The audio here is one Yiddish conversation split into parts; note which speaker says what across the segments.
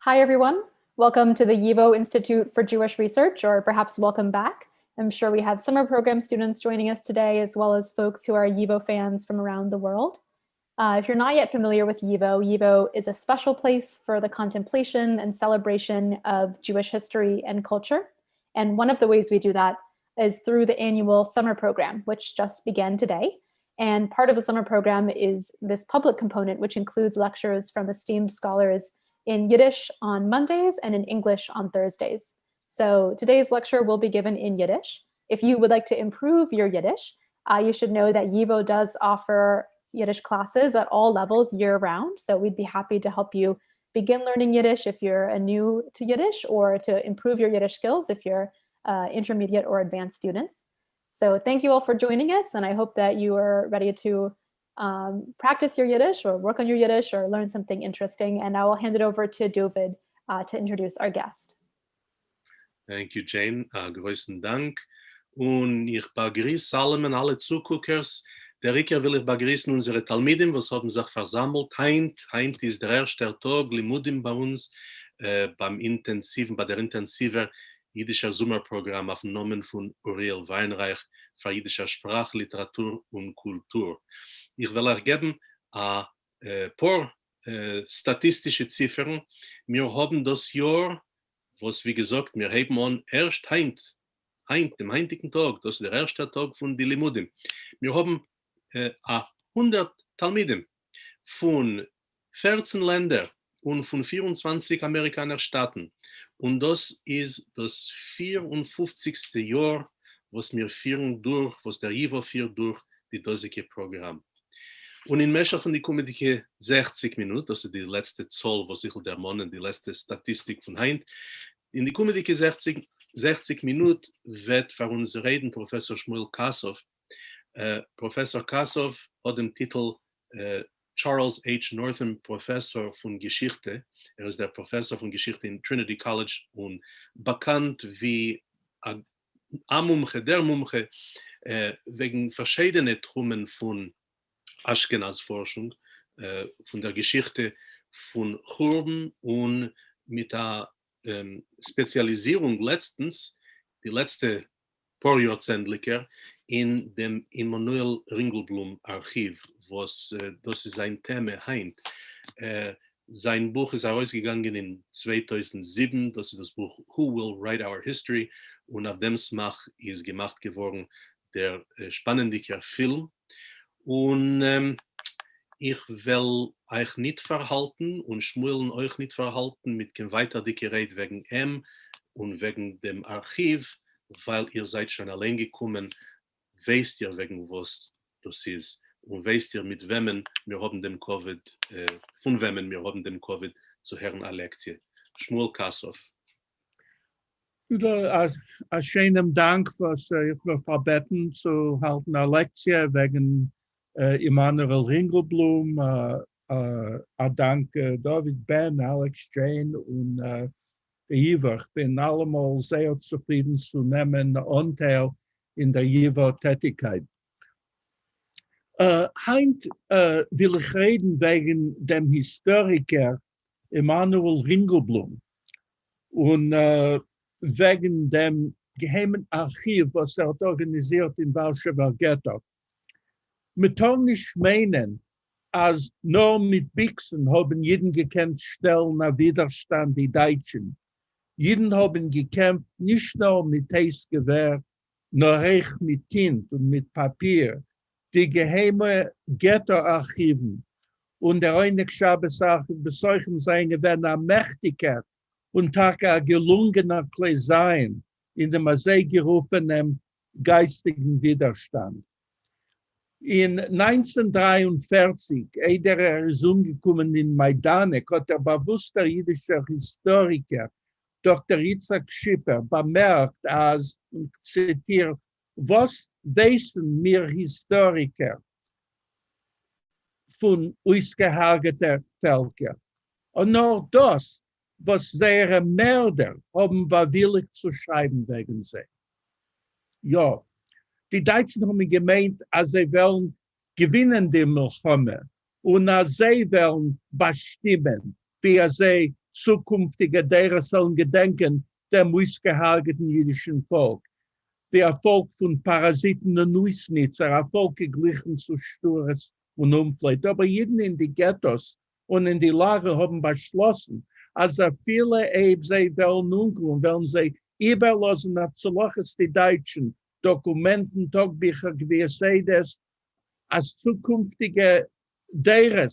Speaker 1: Hi, everyone. Welcome to the YIVO Institute for Jewish Research, or perhaps welcome back. I'm sure we have summer program students joining us today, as well as folks who are YIVO fans from around the world. If you're not yet familiar with YIVO, YIVO is a special place for the contemplation and celebration of Jewish history and culture. And one of the ways we do that is through the annual summer program, which just began today. And part of the summer program is this public component, which includes lectures from esteemed scholars in Yiddish on Mondays and in English on Thursdays. So today's lecture will be given in Yiddish. If you would like to improve your Yiddish, you should know that YIVO does offer Yiddish classes at all levels year round. So we'd be happy to help you begin learning Yiddish if you're a new to Yiddish, or to improve your Yiddish skills if you're intermediate or advanced students. So thank you all for joining us, and I hope that you are ready to practice your Yiddish or work on your Yiddish or learn something interesting. And I will hand it over to David to introduce our guest.
Speaker 2: Thank you, Jane. אַ גרויסן דאַנק. און איך באַגריס אַלעמען, אַלע צוקוקערס. דער עיקר וויל איך באַגריסן אונדזערע תּלמידים, וואָס האָבן זיך פֿאַרזאַמלט הײַנט. הײַנט איז דער ערשטער טאָג לימודים בײַ אונדז בײַם אינטענסיוון, בײַ דער אינטענסיווער ייִדישער זומער־פּראָגראַם אויפֿן נאָמען פֿון אוריאל ווײַנרײַך פֿאַר ייִדישער שפּראַך, ליטעראַטור און קולטור. איך וועל אײַך געבן אַ פּאָר סטאַטיסטישע ציפֿערן. מיר האָבן דאָס יאָר, וואָס ווי געזאָגט, מיר הייבן אָן ערשט הײַנט, הײַנט, דעם הײַנטיקן טאָג, דאָס איז דער ערשטער טאָג פֿון די לימודים. מיר האָבן אַ 100 תּלמידים פֿון 14 לענדער און פֿון 24 אַמעריקאַנער שטאַטן. און דאָס איז דאָס 54סטע יאָר, וואָס מיר פֿירן דורך, וואָס דער ייִוואָ פֿירט דורך די דאָזיקע פּראָגראַם. און אין משך פֿון די קומענדיקע 60 מינוט, דאָס איז די לעצטע צאָל, וואָס איך וויל דערמאָנען, די לעצטע סטאַטיסטיק פֿון הײַנט, אין די קומענדיקע 60 מינוט וועט פֿאַר אונדז רעדן פּראָפֿעסאָר שמואל קאַסאָוו. פּראָפֿעסאָר קאַסאָוו האָט דעם טיטל Charles H. Northam פּראָפֿעסאָר פֿון געשיכטע. ער איז דער פּראָפֿעסאָר פֿון געשיכטע אין Trinity College און באַקאַנט ווי אַ מומחה, דער מומחה, וועגן פֿאַרשיידענע תּחומען פֿון אשכנז-פֿאָרשונג, פֿון דער געשיכטע פֿון חורבן און מיט אַ ספּעציאַליזירונג לעצטנס, די לעצטע פּאָר יאָרצענדליקער, אין דעם עמנואל רינגעלבלום אַרכיוו, וואָס דאָס איז זײַן טעמע הײַנט. זײַן בוך איז אַרויסגעגאַנגען אין 2007, דאָס איז דאָס בוך Who Will Write Our History, און אויף דעם סמך איז געמאַכט געוואָרן דער שפּאַנענדיקער פֿילם. און איך וועל אײַך ניט פֿאַרהאַלטן און שמואלן אויך ניט פֿאַרהאַלטן מיט קיין ווײַטערדיקע רייד וועגן אים און וועגן דעם אַרכיוו, ווײַל איר זײַט שוין אַליין געקומען, ווייסט איר וועגן וואָס דאָס איז און ווייסט איר מיט וועמען מיר האָבן דעם כּבֿוד, פֿון וועמען מיר האָבן דעם כּבֿוד צו הערן אַ לעקציע. שמואל קאַסאָוו.
Speaker 3: אַ שיינעם דאַנק, וואָס איך ווער פֿאַרבעטן צו האַלטן אַ לעקציע וועגן עמנואל רינגעלבלום. אַ דאַנק דוד בן, אַלעקס דזשיין און ייִוואָ. איך בין אַלעמאָל זייער צופֿרידן צו נעמען אָנטייל אין דער ייִוואָ־טעטיקייט. הײַנט וויל איך רעדן וועגן דעם היסטאָריקער עמנואל רינגעלבלום און וועגן דעם געהיימען אַרכיוו, וואָס ער האָט אָרגאַניזירט אין וואַרשעווער געטאָ. מע טאָר נישט מיינען, אַז נאָר מיט ביקסן האָבן ייִדן געקענט שטעלן אַ ווידערשטאַנד די דײַטשן. ייִדן האָבן געקעמפֿט נישט נאָר מיט הייס געווער, נאָר אויך מיט טינט און מיט פּאַפּיר. די געהיימע געטאָ-אַרכיוון און דער עונג שבת-אַרכיוו בתוכם זײַנען געווען אַ מעכטיקער און טאַקע אַ געלונגענער כּלי־זיין אין דעם אַזוי גערופֿענעם גײַסטיקן ווידערשטאַנד. אין 1943, איידער ער איז אומגעקומען אין מײַדאַנעק, האָט דער באַוווּסטער ייִדישער היסטאָריקער דאָקטער יצחק שיפּער באַמערקט, אַז, און כ'ציטיר, וואָס ווייסן מיר היסטאָריקער פֿון אויסגעהרגעטע פֿעלקער? און נאָר דאָס, וואָס זייערע מערדער האָבן באַוויליקט צו שרײַבן וועגן זיי. יא, די דייטשן האבן געמיינט אז זיי וועלן געווינען די מלחמה און אז זיי וועלן באשטימען ווי אזוי צוקונפטיגע דורות זאלן געדענקען דעם אויסגעהרגעטן אידישן פאלק ווי א פאלק פון פאראזיטן און אויסניצער, א פאלק געגליכן צו שטרות און אומפלויט. אבער אידן אין די געטאס און אין די לאגער האבן באשלאסן אז אפילו אויב זיי וועלן אומקומען וועלן זיי איבערלאזן אויף צולהכעיס די דייטשן דאקומענטן, טאגביכער, גביית עדות, אז צוקונפטיגע דורות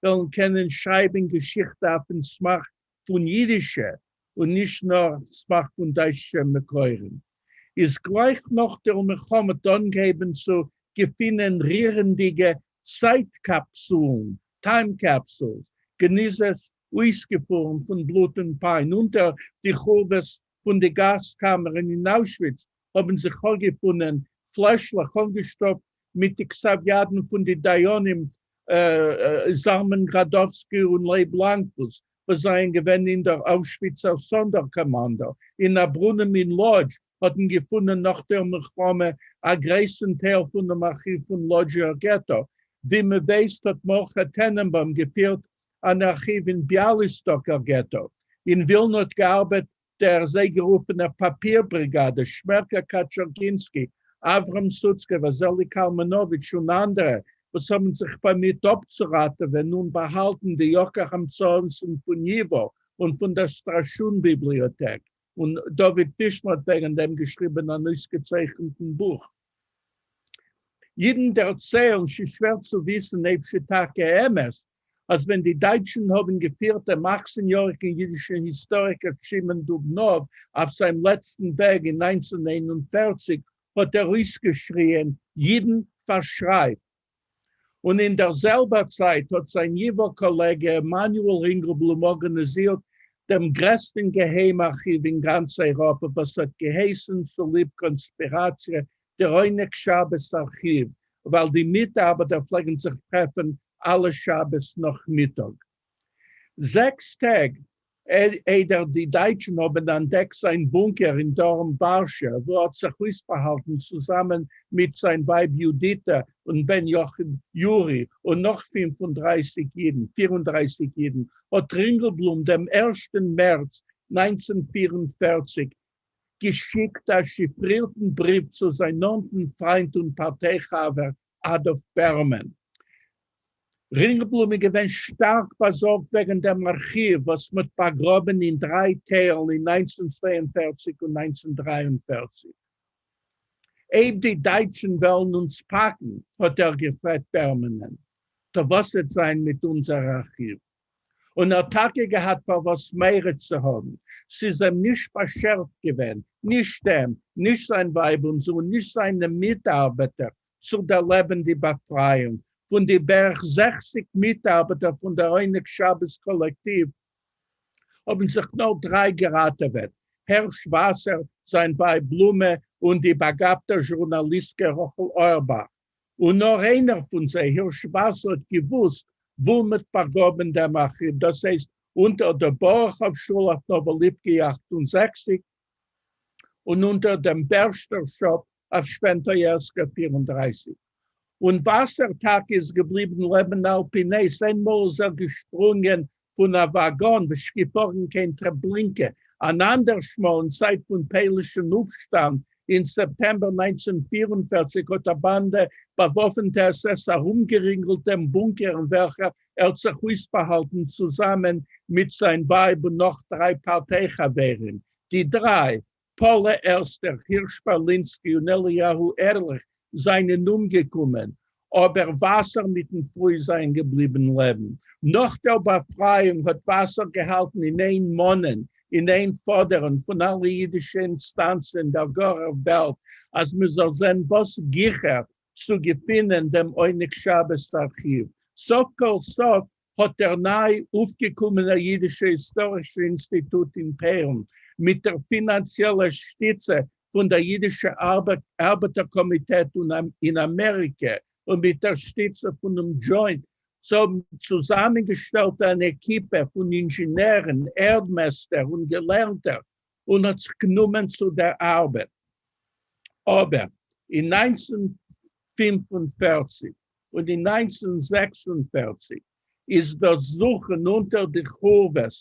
Speaker 3: וועלן קענען שרייבן געשיכטע אויפן סמך פון אידישע און נישט נאר סמך פון דייטשע מקורים. איז גלייך נאך דער מלחמה האט אנגעהויבן צו געפינען רירנדיגע צייט קאפסולן, time capsules, גניזות אויסגעפארן פון בלוט און פיין אונטער די חורבות פון די גאז קאמערן אין אוישוויץ האבן זיך אפגעפונען פלעשלעך אנגעשטאפט מיט די כתב-ידן פון די דיינים זלמן גראדאווסקי און לייב לאנגפוס וואס זענען געווען אין דער אוישוויצער סאנדערקאמאנדא. אין א ברונעם אין לאדזש האט מען געפונען נאך דער מלחמה א גרויסן טייל פונעם ארכיוו פון לאדזשער געטא. ווי מען ווייסט האט מרדכי טענענבוים געפירט אן ארכיוו אין ביאליסטאקער געטא. אין ווילנא האט געארבעט דער אזוי גערופענער פאפיר בריגאדע, שמערקע קאטשערגינסקי, אברהם סוצקעווער, זעליג קאלמאנאוויטש און אנדערע, וואס האבן זיך באמיט אפצוראטעווען און באהאלטן די יקר המצאות'ן פון ייווא און פון דער סטראשון ביבליאטעק, און דוד פישמאן האט וועגן דעם געשריבען אן אויסגעצייכנטן בוך. אידן דערציילן, ס'איז שווער צו וויסן אויב ס'טאקע אמת, אז ווען די דייטשן האבן געפירט דעם אכצן יאריגן אידישן היסטאריקער שמעון דובנאוו אויף זיין לעצטן וועג אין 1941 האט ער אויסגעשריען אידן פארשרייב! און אין דער זעלבער צייט האט זיין ייווא קאלעגע עמנואל רינגלבלום ארגאניזירט דעם גרעסטן געהיים ארכיוו אין גאנץ אייראפע וואס האט געהייסן צוליב קאנספיראציע דער עונג שבת ארכיוו, ווייל די מיטארבעטער פלעגן זיך טרעפן אלע שבת נאכמיטאג. 6 טעג איידער די דייטשן האבן אנטדעקט זיין בונקער אין דרום ווארשע, וואו ער האט זיך אויסבאהאלטן צוזאמען מיט זיין ווייב יודיטא און בן יחיד יורי און נאך 35 אידן, 34 אידן, האט רינגלבלום דעם ערשטן מערץ 1944 געשיקט א שיפרירטן בריוו צו זיין נאנטן פריינט און פארטיי חבר אדאלף בערמאן. רינגלבלום איז געווען שטארק באזארגט וועגן דעם ארכיוו וואס מ'האט באגראבן אין דריי טיילן אין 1942 און 1943. אויב די דייטשן וועלן אונז פאקן, האט ער געפרעגט בערמאנען, טא וואס וועט זיין מיט אונזער ארכיוו? און ער האט טאקע געהאט פארוואס מורא צו האבן, ס'איז אים נישט באשערט געווען, נישט אים, נישט זיין ווייב און זוהן, נישט זיינע מיטארבעטער, צו דערלעבן די באפרייאונג פון די בערך 60 מיטארבעטער פון דער עונג שבת קאלעקטיוו, האבן זיך נאר דריי געראטעוועט, הערש וואסער, זיין ווייב בלומע, און די באגאבטע זשורנאליסטקע רחל אויערבאך. און נאר איינער פון זיי, הירש וואסער, האט געוואוסט וואו מ'האט באגראבן דעם ארכיוו, דאס הייסט אונטער דער באראכאוו שול אויף נאוואליפקי 68, און אונטער דעם בערשטער שאפ אויף שווענטאיערסקא 34. און וואסער טאקע איז געבליבן לעבן על פי נס, איינמאל איז ער געשפרונגען פון א וואגאן וואס געפארן קיין טרעבלינקע, אן אנדערש מאל אין צייט פון פוילישן אויפשטאנד אין סעפטעמבער 1944 האט א באנדע באוואפנטע עס עס ארומגערינגלט דעם בונקער אין וועלכער ער האט זיך אויסבאהאלטן צוזאמען מיט זיין ווייב און נאך דריי פארטיי חברים, די דריי, פאלע ערסטער, הירש בארלינסקי און אליהו ערליך זענען אומגעקומען, אבער וואסער מיטן פרוי זענען געבליבן לעבן. נאך דער באפרייאונג האט וואסער געהאלטן אין איין מאנען, אין איין פאדערן פון אלע אידישע אינסטאנצן אין דער גארער וועלט, אז מען זאל זען וואס גיכער צו געפינען דעם עונג שבת ארכיוו. סוף כל סוף האט דער ניי אויפגעקומענער אידישער היסטארישער אינסטיטוט אין פוילן, מיט דער פינאנציעלער שטיצע פון דער אידישער ארבעטער קאמיטעט אין אמעריקע און מיט דער שטיצע פונעם דזשוינט, זיי האבן צוזאמענגעשטעלט אן עקיפע פון אינזשינערן, ערדמעסטער און געלערנטער און האט זיך גענומען צו דער ארבעט. אבער אין 1945 און אין 1946 איז דאס זוכן אונטער די חורבות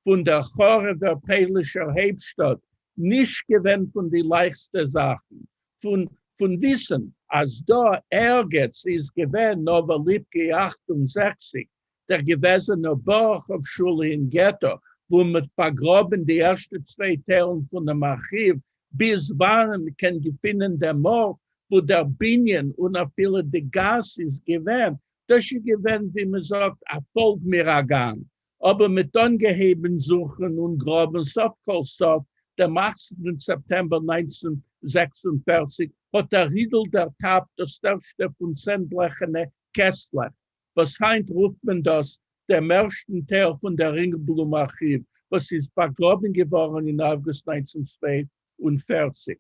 Speaker 3: פֿון דער חרובֿער פּוילישער הויפּטשטאָט נישט געווען פֿון די לײַכטסטע זאַכן. פֿון פֿון וויסן, אַז דאָ ערגעץ איז געווען נאָוואָליפּקי 68, דער געוועזענער באָראָכאָוו-שולע אין געטאָ, וווּ מ'האָט באַגראָבן די ערשטע צוויי טיילן פֿונעם אַרכיוו, ביז וואַנען מ'קען געפֿינען דעם אָרט, וווּ דער בנין און אַפֿילו די גאַס איז געווען, דאָס איז געווען, ווי מע זאָגט, אַ פֿאָלג מיר אַ גאַנג. אָבער מ'האָט אָנגעהויבן זוכן און גראָבן, סוף-כּל-סוף, דעם 18 סעפּטעמבער 1946, האָט דער רידל דערטאַפּט דאָס ערשטע פֿון 10 בלעכענע קעסטלעך, וואָס הײַנט רופֿט מען דאָס דעם ערשטן טייל פֿון דער רינגעלבלום-אַרכיוו, וואָס איז באַגראָבן געוואָרן אין אויגוסט 1942.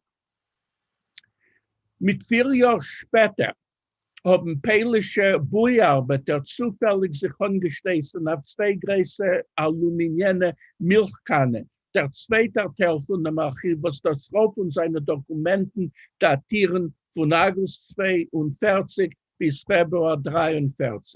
Speaker 3: מיט 4 יאָר שפּעטער האָבן פּוילישע בוי-אַרבעטער צופֿעליק זיך אָנגעשטויסן אויף צוויי גרויסע אַלומיניענע מילכקאַנען, דער צווייטער טייל פֿון דעם אַרכיוו, וואָס דאָס רובֿ פֿון זײַנע דאָקומענטן דאַטירן פֿון אויגוסט 42 ביז פֿעברואַר 43.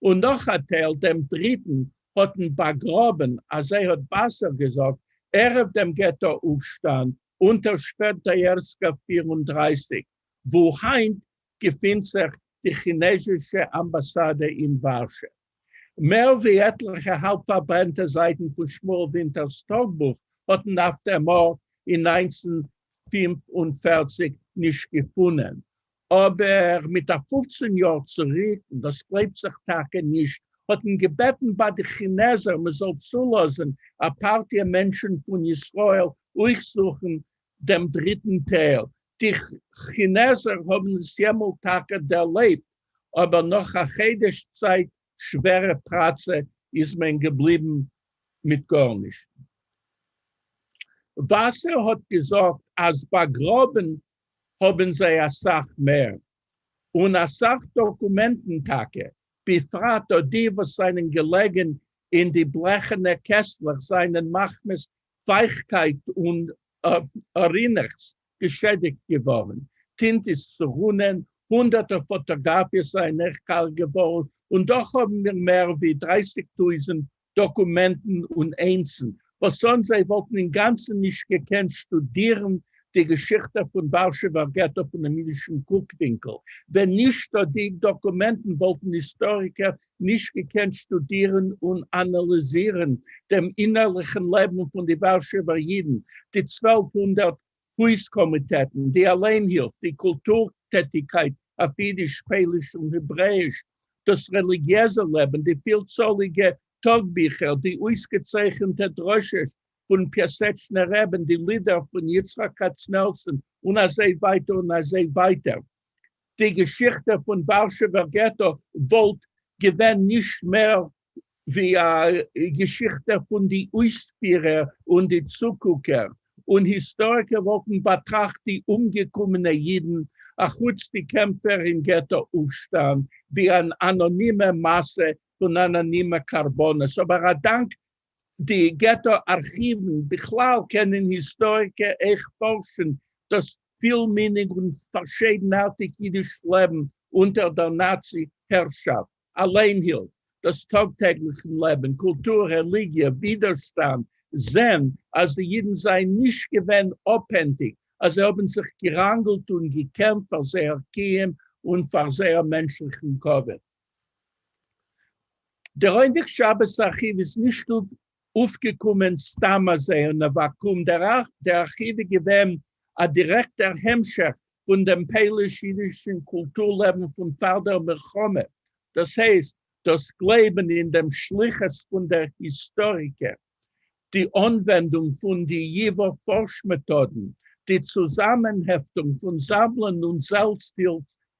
Speaker 3: און נאָך אַ טייל, דעם דריטן, האָט מען באַגראָבן, אַזוי האָט וואַסער געזאָגט, ערבֿ דעם געטאָ-אויפֿשטאַנד אונטער שװענטאָיערסקאַ 34, וווּ הײַנט געפֿינט זיך די כינעזישע אַמבאַסאַדע אין וואַרשע. מער ווי עטלעכע האַלב-פֿאַרברענטע זײַטן פֿון שמואל ווינטערס טאָגבוך האָט מען אויף דעם אָרט אין 1945 נישט געפֿונען. אָבער מיט אַ 15 יאָר צוריק, און דאָס גלייבט זיך טאַקע נישט, האָט מען געבעטן בײַ די כינעזער, מע זאָל צולאָזן אַ פּאַרטיע מענטשן פֿון ישׂראל אויפֿזוכן דעם דריטן טייל. די כינעזער האָבן עס יעמאָלט טאַקע דערלעבט, אָבער נאָך אַ חודש צײַט שווערע פּראַצע איז מען געבליבן מיט גאָרנישט. וואַסער האָט געזאָגט, אַז באַגראָבן האָבן זיי אַ סך מער, און אַ סך דאָקומענטן טאַקע, בפֿרט אָט די, וואָס זײַנען געלעגן אין די בלעכענע קעסטלעך, זײַנען מחמת פֿײַכטקייט און רינעכץ געשעדיקט געוואָרן. טינט איז צערונען, הונדערטער פֿאָטאָגראַפֿיעס זײַנען אויך קאַליע געוואָרן, און דאָך האָבן מיר מער ווי 30,000 דאָקומענטן און איינסן, וואָס אָן זיי וואָלטן אין גאַנצן נישט געקענט שטודירן די געשיכטע פֿון וואַרשעווער געטאָ פֿונעם ייִדישן קוקווינקל. ווען נישט אָט די דאָקומענטן וואָלטן היסטאָריקער נישט געקענט שטודירן און אַנאַליזירן דעם אינערלעכן לעבן פֿון די וואַרשעווער ייִדן, די 1200 הויז-קאָמיטעטן, די אַליינהילף, די קולטור-טעטיקייט אויף ייִדיש, פּויליש און העברעיִש, דאָס רעליגיעזע לעבן, די פֿילצאָליגע טאָגביכער, די אויסגעצייכנטע דרשות פֿון פּיאַסעטשנער רבין, די לידער פֿון יצחק קאַצנעלסאָן און אַזוי ווײַטער און אַזוי ווײַטער. די געשיכטע פֿון וואַרשעווער געטאָ וואָלט געווען נישט מער ווי אַ געשיכטע פֿון די אויספֿירער און די צוקוקער, און היסטאָריקער וואָלטן באַטראַכט די אומגעקומענע ייִדן, אַחוץ די קעמפֿער אין געטאָ-אויפֿשטאַנד, ווי אַן אַנאָנימע מאַסע פֿון אַנאָנימע קרבנות. אָבער אַ דאַנק די געטאָ-אַרכיוון בכלל קענען היסטאָריקער אויך פֿאָרשן דאָס פֿילמיניק און פֿאַרשיידנאַרטיק ייִדיש לעבן אונטער דער נאַצי-הערשאַפֿט. אַליינהילף, דאָס טאָג-טעגלעכן לעבן, קולטור, רעליגיע, ווידערשטאַנד, זען, אַז די ייִדן זײַנען נישט געווען אָפּהענטיק, אַז זיי האָבן זיך געראַנגלט און געקעמפֿט פֿאַר זייער קיום און פֿאַר זייער מענטשלעכן כּבֿוד. דער עונג שבת אַרכיוו איז נישט אויפֿגעקומען סתּם אַזוי אין אַ וואַקום. דער אַרכיוו איז געווען אַ דירעקטער המשך פֿון דעם פּויליש-ייִדישן קולטור-לעבן פֿון פֿאַר דער מלחמה, דאָס הייסט, דאָס גלייבן אין דעם שליחות פֿון דער היסטאָריקער, די אָנווענדונג פֿון די ייִוואָ-פֿאָרש-מעטאָדן, די צוזאַמענהעפֿטונג פֿון זאַמלען און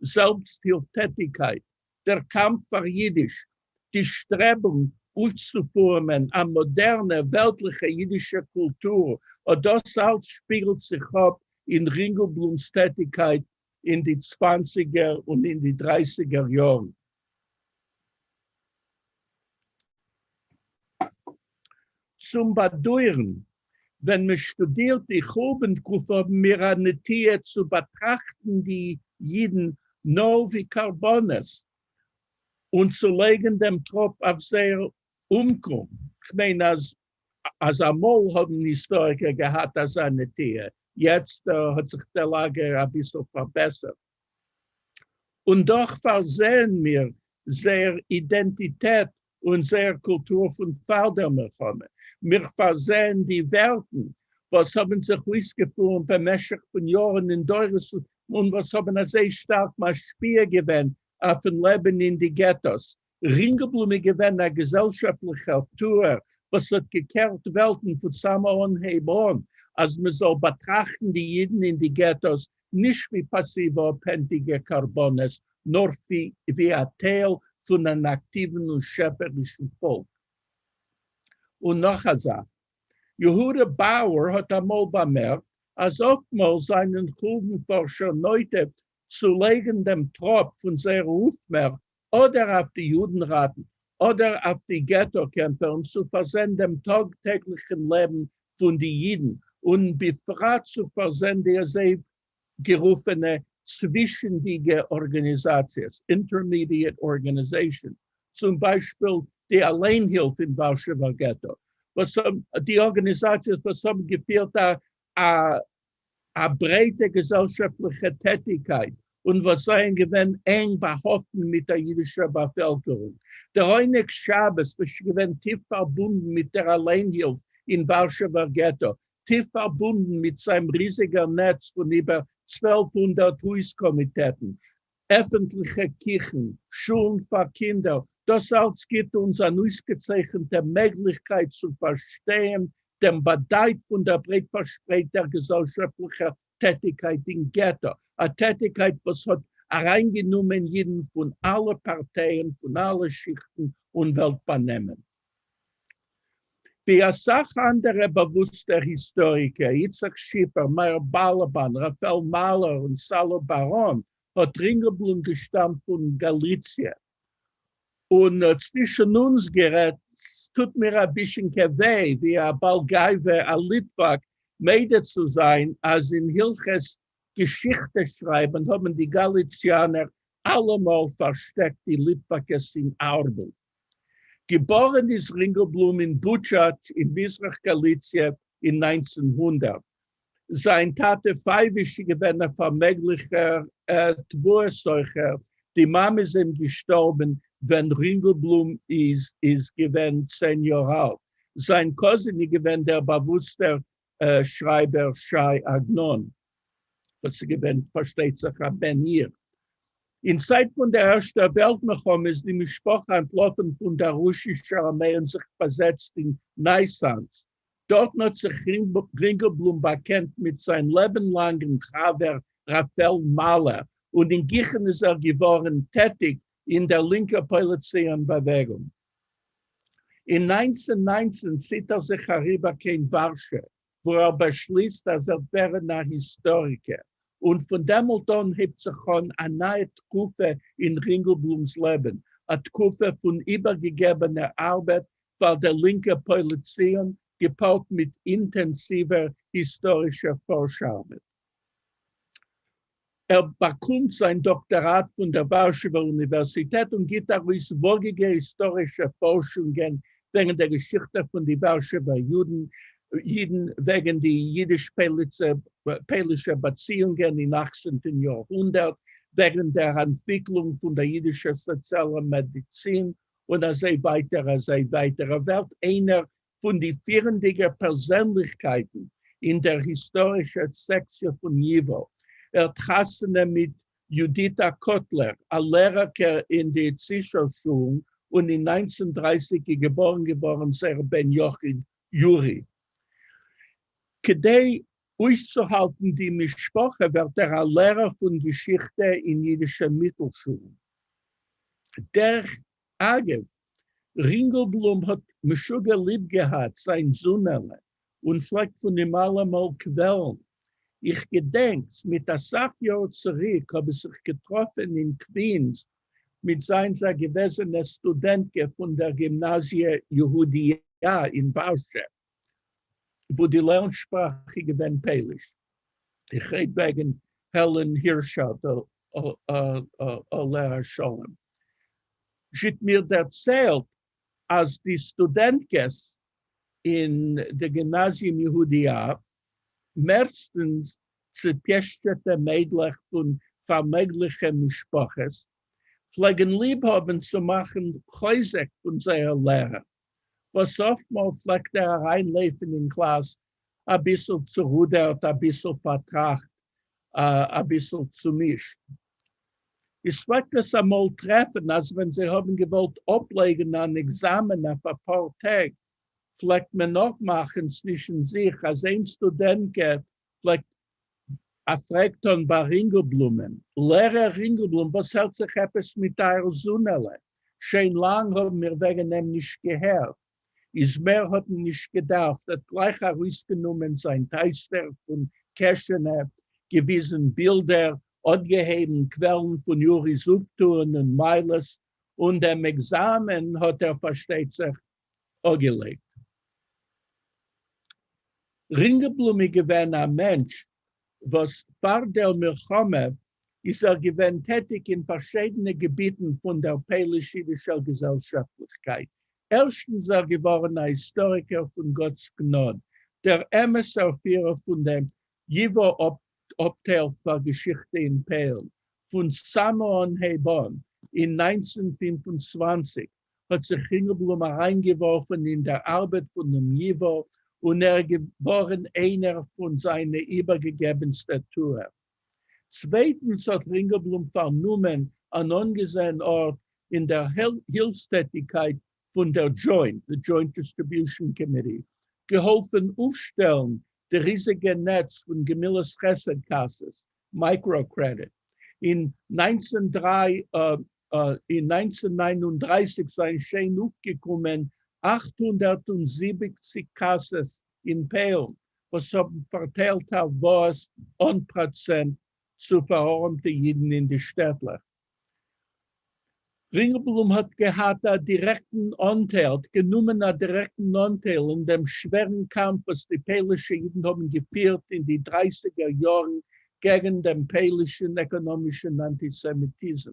Speaker 3: זעלבסטהילף-טעטיקייט, דער קאַמף פֿאַר ייִדיש, די שטרעבונג אויפֿצופֿורעמען אַ מאָדערנע, וועלטלעכע ייִדישע קולטור, אָט דאָס אַלץ שפּיגלט זיך אָפּ אין רינגעלבלומס טעטיקייט אין די צוואַנציגער און אין די דרייסיגער יאָרן. צום באַדויערן, ווען מע שטודירט די חורבן-תּקופֿה האָבן מיר אַ נטיה צו באַטראַכטן די ייִדן נאָר ווי קרבנות און צו לייגן דעם טראָפּ אויף זייער אומקום. כ'מיין אַז. אז אמאל האבן היסטאריקער געהאט אזא נטיה, יעצט האט זיך דער לאגע אביסל פארבעסערט. און דאך פארזעען מיר זייער אידענטיטעט און זייער קולטור פון פאר דער מלחמה. מיר פארזעען די ווערטן וואס האבן זיך אויסגעפורעמט במשך פון יארן און דורות און וואס האבן אזוי שטארק משפיע געווען אויפן לעבן אין די געטאס. רינגעלבלום איז געווען א געזעלשאפטליכער טוער וואס האט געקערט וועלטן פון סאמע אנהייב אן, אז מען זאל באטראכטן די אידן אין די געטאס נישט ווי פאסיווע אפהענטיגע קרבנות, נאר ווי א טייל פון אן אקטיוון און שעפערישן פאלק. און נאך א זאך, יהודה באוער האט אמאל באמערקט אז אפטמאל זענען חורבן פארשער נוטה צו לייגן דעם טראפ פון זייער אויפמערק אדער אויף די יודנראטן אדער אויף די געטא קעמפער און צו פארזען דעם טאג טעגליכן לעבן פון די אידן און בפרט צו פארזען די אזוי גערופענע צווישנדיגע ארגאניזאציעס, intermediate organizations, צום ביישפיל די אליינהילף אין ווארשעווער געטא, וואס האבן די ארגאניזאציעס וואס האבן געפירט א א ברייטע געזעלשאפטליכע טעטיקייט און וואס זענען געווען ענג באהאפטן מיט דער אידישער באפעלקערונג. דער עונג שבת וואס איז געווען טיף פארבונדן מיט דער אליינהילף אין ווארשעווער געטא, טיף פארבונדן מיט זיין ריזיגער נעץ פון איבער 1200 הויז-קאמיטעטן, עפנטליכע קיכן, שולן פאר קינדער, דאס אלץ גיט אונז אן אויסגעצייכנטע מעגליכקייט צו פארשטיין דעם באדייט פון דער ברייט פארשפרייטער געזעלשאפטליכער טעטיקייט אין געטא, א טעטיקייט וואס האט אריינגענומען אידן פון אלע פארטייען, פון אלע שיכטן און וועלט-באנעמען. ווי א סך אנדערע באוואוסטע היסטאריקער, יצחק שיפער, מאיר באלאבאן, ראפאעל מאלער און סאלא באראן, האט רינגעלבלום געשטאמט פון גאליציע. און צווישן אונז גערעדט, ס'טוט מיר א בישינקע וויי, ווי א בעל גאווה, א ליטוואק, מודה צו זיין אז אין הלכות געשיכטע שרייבן האבן די גאליציאנער אלעמאל פארשטעקט די ליטוואקעס אין ארבל. געבארן איז רינגעלבלום אין בוטשאטש אין מזרח גאליציע אין 1900. זיין טאטע פייוויש איז געווען א פארמעגליכער תבואה סוחר, די מאמע איז אים געשטארבן ווען רינגעלבלום איז געווען 10 יאר אלט. זיין cousin איז געווען דער באוואוסטער שרייבער שי עגנון, וואס איז געווען פארשטייט זיך א בן עיר. אין צייט פון דער ערשטער וועלט מלחמה איז די משפחה אנטלאפן פון דער רוסישער ארמיי און זיך באזעצט אין נייסאנץ. דארטן האט זיך רינגעלבלום באקענט מיט זיין לעבנלאנגן חבר ראפאעל מאלער, און אין גיכן איז ער געווארן טעטיג אין דער לינקער פועלי ציון באוועגונג. אין 1919 ציט ער זיך אריבער קיין ווארשע, וואו ער באשליסט אז ער וועט ווערן א היסטאריקער, און פון דעמאלט אן הייבט זיך אן א נייע תקופה אין רינגעלבלום'ס לעבן, א תקופה פון איבערגעגעבענער ארבעט פאר דער לינקער פועלי ציון, געפארט מיט אינטענסיווער היסטארישער פארש-ארבעט. ער באקומט זיין דאקטאראט פון דער ווארשעווער אוניווערסיטעט און גיט ארויס וואגיגע היסטארישע פארשונגען וועגן דער געשיכטע פון די ווארשעווער יודן, אידן, וועגן די יידיש-פוילישע באציאונגען אין אכצנטן יארהונדערט, וועגן דער אנטוויקלונג פון דער יידישער סאציאלער מעדיצין, און אזוי ווייטער אזוי ווייטער. ער ווערט איינער פון די פירנדיגע פערזענליכקייטן אין דער היסטארישער סעקציע פון ייוואו. ער האט חתונה מיט יודיטא קאטלער, א לערערקע אין די צישער שולן, און אין 1930 איז געבארן געווארן זייער בן יחיד יורי. כדי אויסצוהאלטן די משפחה ווערט ער א לערער פון געשיכטע אין אידישע מיטלשולן. דרך אגב, רינגעלבלום האט משוגע ליב געהאט זיין זונעלע און פלעגט פון אים אלעמאל קוועלן. איך געדענק, מיט אסאך יאר צוריק האב איך זיך געטראפן אין קווינס מיט זיינס א געוועזענע סטודענטקע פון דער גימנאזיע יהודיה אין ווארשע, וואו די לערן-שפראך איז געווען פויליש. איך רעד וועגן העלען הירשארט עליה השלום. זי האט מיר דערציילט אז די סטודענטקעס אין דער גימנאַזיום יהודיה, מערסטנס צעפּיעשטשעטע מיידלעך פֿון פֿאַרמעגלעכע משפּחות, פֿלעגן ליב האָבן צו מאַכן חוזק פֿון זייער לערער, וואָס אָפֿט מאָל פֿלעגט ער אַרײַנלויפֿן אין קלאַס אַ ביסל צערודערט, אַ ביסל פֿאַרטראַכט, אַ ביסל צומישט. איז פֿלעגט עס אַ מאָל טרעפֿן, אַז ווען זיי האָבן געוואָלט אָפּלייגן אַן עקזאַמען אויף אַ פּאָר טעג, פֿלעגט מען אָפּמאַכן צווישן זיך, אַז איין סטודענטקע פֿלעגט אַ פֿרעג טאָן בײַ רינגעלבלומען, לערער רינגעלבלום, וואָס הערט זיך עפּעס מיט אײַער זונעלע? שוין לאַנג האָבן מיר וועגן אים נישט געהערט. איז מער האָט מען נישט געדאַרפֿט, האָט גלײַך אַרויסגענומען זײַן טײַסטער פֿון קעשענע, געוויזן בילדער, אָנגעהייבן קוועלן פֿון יוריס אויפֿטוען און מעלות, און דעם עקזאַמען האָט ער, פֿאַרשטייט זיך, אָפּגעלייגט. רינגעלבלום איז געווען אַ מענטש, וואָס פֿאַר דער מלחמה איז ער געווען טעטיק אין פֿאַרשיידענע געביטן פֿון דער פּויליש-ייִדישער געזעלשאַפֿטלעכקייט. ערשטנס איז ער געוואָרן אַ היסטאָריקער פֿון גאָטס גנאָד, דער אמתער פֿירער פֿון דעם ייִוואָ-אָפּטייל פֿאַר געשיכטע אין פּוילן. פֿון סאַמע אָנהייב אָן, אין 1925, האָט זיך רינגעלבלום אַרײַנגעוואָרפֿן אין דער אַרבעט פֿונעם ייִוואָ און ער איז געוואָרן איינער פֿון זײַנע איבערגעגעבנסטע טוער. צווייטנס האָט רינגעלבלום פֿאַרנומען אַן אָנגעזען אָרט אין דער הילפֿסטעטיקייט פֿון דער דזשוינט, the Joint Distribution Committee, געהאָלפֿן אויפֿשטעלן די ריזיגע נעץ פֿון גמילות-חסד-קאַסעס, microcredit. אין אין 1939 זענען שוין אויפגעקומען 870 קאסעס אין פוילן וואס האבן פארטיילט הלוואות אן פראצענט צו פארארעמטע אידן אין די שטעטלעך. רינגעלבלום האט געהאט א דירעקטן אנטייל, האט גענומען א דירעקטן אנטייל אין דעם שווערן קאמף וואס די פוילישע אידן האבן געפירט אין די דרייסיגער יארן קעגן דעם פוילישן עקאנאמישן אנטיסעמיטיזם.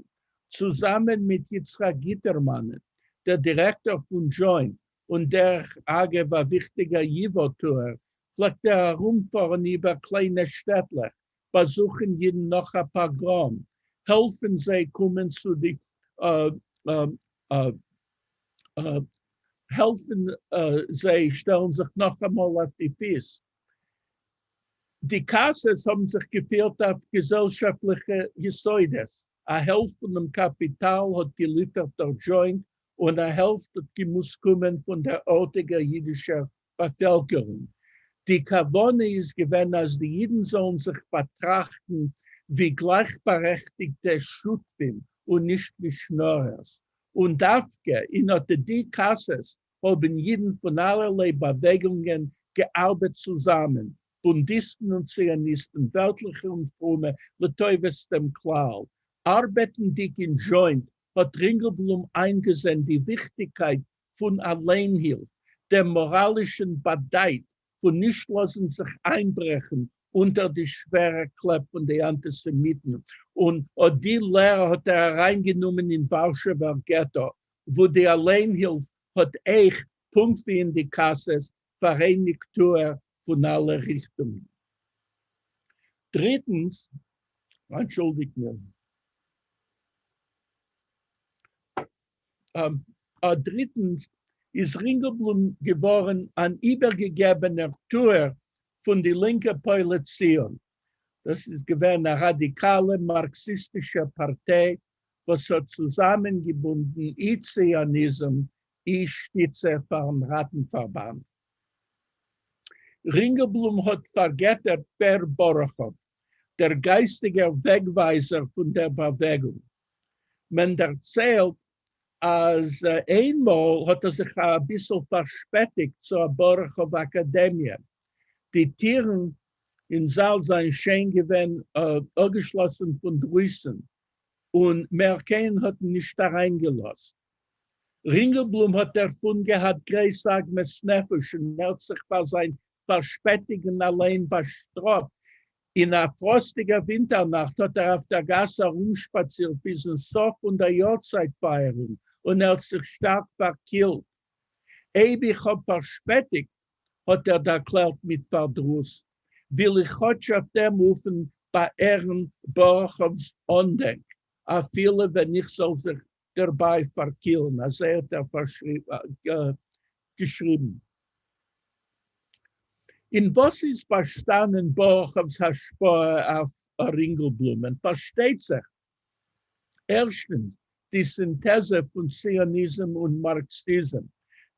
Speaker 3: צוזאמען מיט יצחק גיטערמאנען, דער דירעקטאר פון דזשוינט, און דרך אגב א וויכטיגער ייוואו-טוער, פלעגט ער ארומפארן איבער קליינע שטעטלעך, באזוכן אידן נאך א פאגראם, העלפן זיי קומען צו די העלפן זיי שטעלן זיך נאכאמאל אויף די פיס. די קאסעס האבן זיך געפירט אויף געזעלשאפטליכע יסודות, א העלפט פון דעם קאפיטאל האט געליפערט דער דזשוינט און א העלפט האט געמוזט קומען פון דער ארטיגער אידישער באפעלקערונג. די כוונה איז געווען אז די אידן זאלן זיך באטראכטן ווי גלייכבארעכטיגטע שותפים און נישט ווי שנארערס, און דווקא אין אט די קאסעס האבן אידן פון אלערליי באוועגונגען געארבעט צוזאמען, בונדיסטן און ציוניסטן, וועלטליכע און פרומע, לטובת דעם כלל. ארבעטנדיג אין דזשוינט האט רינגעלבלום איינגעזען די וויכטיגקייט פון אליינהילף, דעם מאראלישן באדייט פון נישט לאזן זיך איינברעכן אונטער די שווערע קלעפ פון די אנטיסעמיטן, און אט די לערע האט ער אריינגענומען אין ווארשעווער געטא, וואו די אליינהילף האט אויך, פונקט ווי אין די קאסעס, פאראייניגט טוער פון אלע ריכטונגען. דריטנס, אנטשולדיגט מיר. דריטנס, איז רינגעלבלום געווארן אן איבערגעגעבענער טוער פון די לינקע פועלי ציון. דאס איז געווען א ראדיקאלע מארקסיסטישע פארטיי וואס האט צוזאמענגעבונדן אי ציוניזם אי שטיצע פארן ראטנפארבאנד. רינגעלבלום האט פארגעטערט בער באראכאוו, דער גייסטיגער וועגווייזער פון דער באוועגונג. מען דערציילט אז איינמאל האט ער זיך אביסל פארשפעטיגט צו א באראכאוו אקאדעמיע, די טירן אין זאל זענען שוין געווען אפגעשלאסן פון דרויסן און מער קיינעם האט מען נישט אריינגעלאזט. רינגעלבלום האט דערפון געהאט גרויס עגמת נפש און ער האט זיך פאר זיין פארשפעטיגן אליין באשטראפט. אין א פראסטיגער ווינטער נאכט האט ער אויף דער גאס ארומשפאצירט ביזן סוף פון דער יארצייט פייערונג און ער האט זיך שטארק פארקילט. אויב איך האב פארשפעטיגט. האָט ער דערקלערט מיט פֿאַרדרוס, וויל איך כאָטש אויף דעם אופֿן באַערן באָראָכאָווס אָנדענק, אַפֿילו ווען איך זאָל זיך דערבײַ פֿאַרקילן, אַזוי האָט ער געשריבן. אין וואָס איז באַשטאַנען באָראָכאָווס השפּעה אויף רינגעלבלומען? פֿאַרשטייט זיך, ערשטנס, די סינטעזע פֿון ציוניזם און מאַרקסיזם,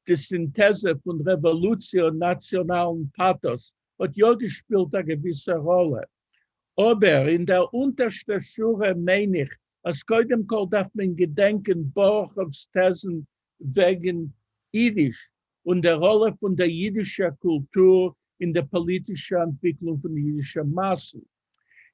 Speaker 3: די סינטעזע פֿון רעוואָלוציע און נאַציאָנאַלן פּאַטאָס האָט יאָ געשפּילט אַ געוויסע ראָלע. אָבער אין דער אונטערשטער שורה מיין איך, אַז קודם כל דאַרף מען געדענקען באָראָכאָווס טעזן וועגן ייִדיש און דער ראָלע פֿון דער ייִדישער קולטור אין דער פּאָליטישער אַנטוויקלונג פֿון די ייִדישע מאַסן.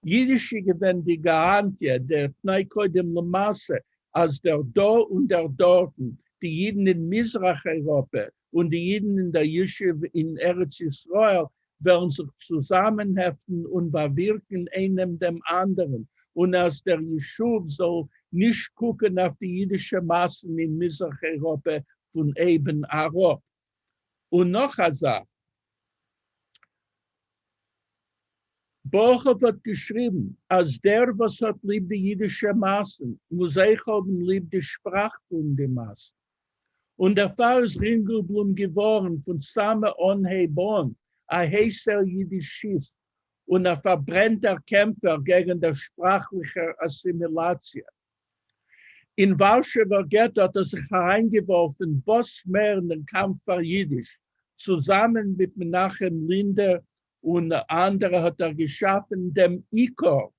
Speaker 3: ייִדיש איז געווען די גאַראַנטיע, דער תּנאי קודם למעשה, אַז דער דאָ און דער דאָרטן, די ייִדן אין מיזרח-אייראָפּע און די ייִדן אין דער ייִשובֿ אין ארץ-ישׂראל וועלן זיך צוזאַמענהעפֿטן און באַווירקן איינעם דעם אַנדערן, און אַז דער ייִשובֿ זאָל נישט קוקן אויף די ייִדישע מאַסן אין מיזרח-אייראָפּע פֿון אויבן אַראָפּ. און נאָך אַ זאַך. באָראָכאָוו האָט געשריבן, אַז דער וואָס האָט ליב די ייִדישע מאַסן, מוז אויך האָבן ליב די שפּראַך פֿון די מאַסן. און דערפֿאַר איז רינגעלבלום געוואָרן פֿון סאַמע אָנהייב אָן אַ הייסער ייִדישיסט און אַ פֿאַרברענטער קעמפֿער געגן דער שפּראַכלעכער אַסימילאַציע. אין ווארשעווער געטא האט ער זיך אריינגעווארפן וואס מער אין דעם קאמף פאר יידיש, צוזאמען מיט מנחם לינדער און אנדערע האט ער געשאפן דעם איקור,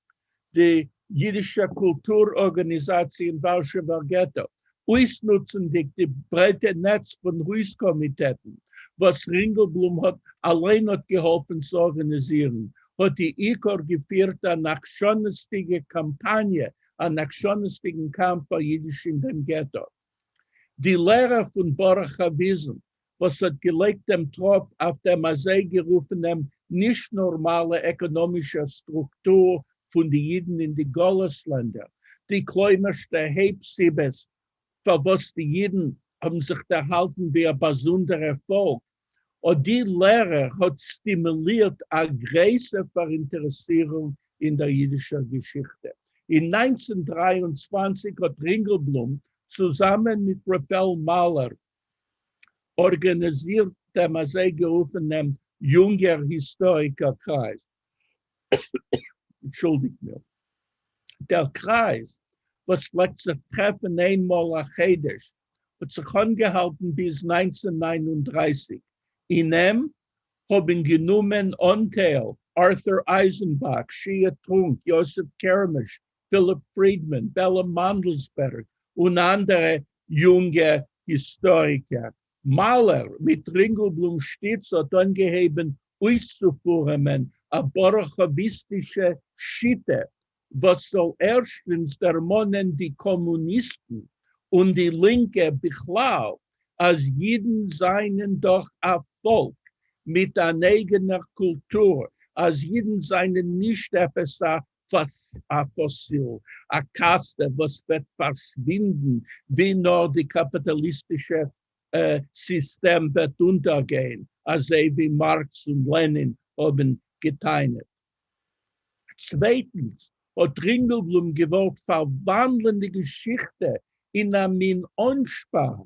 Speaker 3: די יידישע קולטור ארגאניזאציע אין ווארשעווער געטא, אויסנוצנדיק די ברייטע נעץ פון הויז-קאמיטעטן, וואס רינגעלבלום האט אליין האט געהאלפן צו ארגאניזירן, האט די איקור געפירט אן עקשנות'דיגע קאמפאניע אַן עקשנותדיקן קאַמף פֿאַר ייִדיש אין דעם געטאָ. די לערע פֿון באָראָכאָוויזם, וואָס האָט געלייגט דעם טראָפּ אויף דעם אַזוי-גערופֿענעם נישט-נאָרמאַלע עקאָנאָמישער סטרוקטור פֿון די ייִדן אין די גלות-לענדער, די כּלומרשטע הויפּט-סיבות פֿאַר וואָס די ייִדן האָבן זיך דערהאַלטן ווי אַ באַזונדערער פֿאָלק, אָט די לערע האָט סטימולירט אַ גרויסע פֿאַראינטערעסירונג אין דער ייִדישער געשיכטע. אין 1923 האָט רינגעלבלום צוזאַמען מיט רפֿאל מאַלער אָרגאַניזירט דעם אַזוי-גערופֿענעם יונגער היסטאָריקער-קרײַז. אַנטשולדיקט מיר. דער קרײַז, וואָס פֿלעגט זיך טרעפֿן איין מאָל אַ חודש, האט זיך אנגעהאלטן ביז 1939, אין אים האבן גענומען אנטייל ארטור אייזענבאך, שיע טרונק, יוסף קערמעש, פיליפ פרידמאן, בעלא מאנדלסבערג און אנדערע יונגע היסטאריקער. מאלער מיט רינגעלבלומס שטיצע האט אנגעהויבן אויסצופורעמען א באראכאוויסטישע שיטה וואס זאל ערשטנס דערמאנען די קאמוניסטן און די לינקע בכלל אז אידן זענען דאך א פאלק מיט אן אייגענער קולטור, אז אידן זענען נישט עפעס א פאסיל, א קאסטע וואס וועט פארשווינדן ווי נאר די קאפיטאליסטישע סיסטעם וועט אונטערגיין, אזוי ווי מארקס און לענין האבן גע'טענה'ט. צווייטנס, האט רינגעלבלום געוואלט פארוואנדלען די געשיכטע אין א מין אנשפאר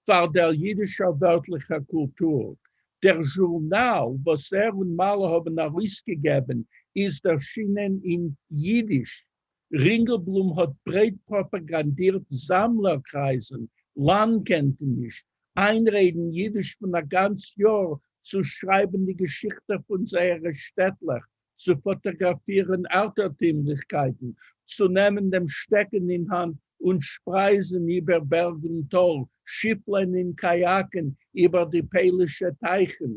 Speaker 3: פאר דער יידישער וועלטליכער קולטור. דער זשורנאל וואס ער און מאלער האבן ארויסגעגעבן איז ערשינען אין יידיש. רינגעלבלום האט ברייט פראפאגאנדירט זאמלער-קרייזן, לאנד-קענטעניש, איינרעדן יידיש פון א גאנץ יאר צו שרייבן די געשיכטע פון זייערע שטעטלעך, צו פאטאגראפירן אלטערטימליכקייטן, צו נעמען דעם שטעקן אין האנט און שפרייזן איבער בערג און טאל, שיפלען אין קאיאקן איבער די פוילישע טייכן,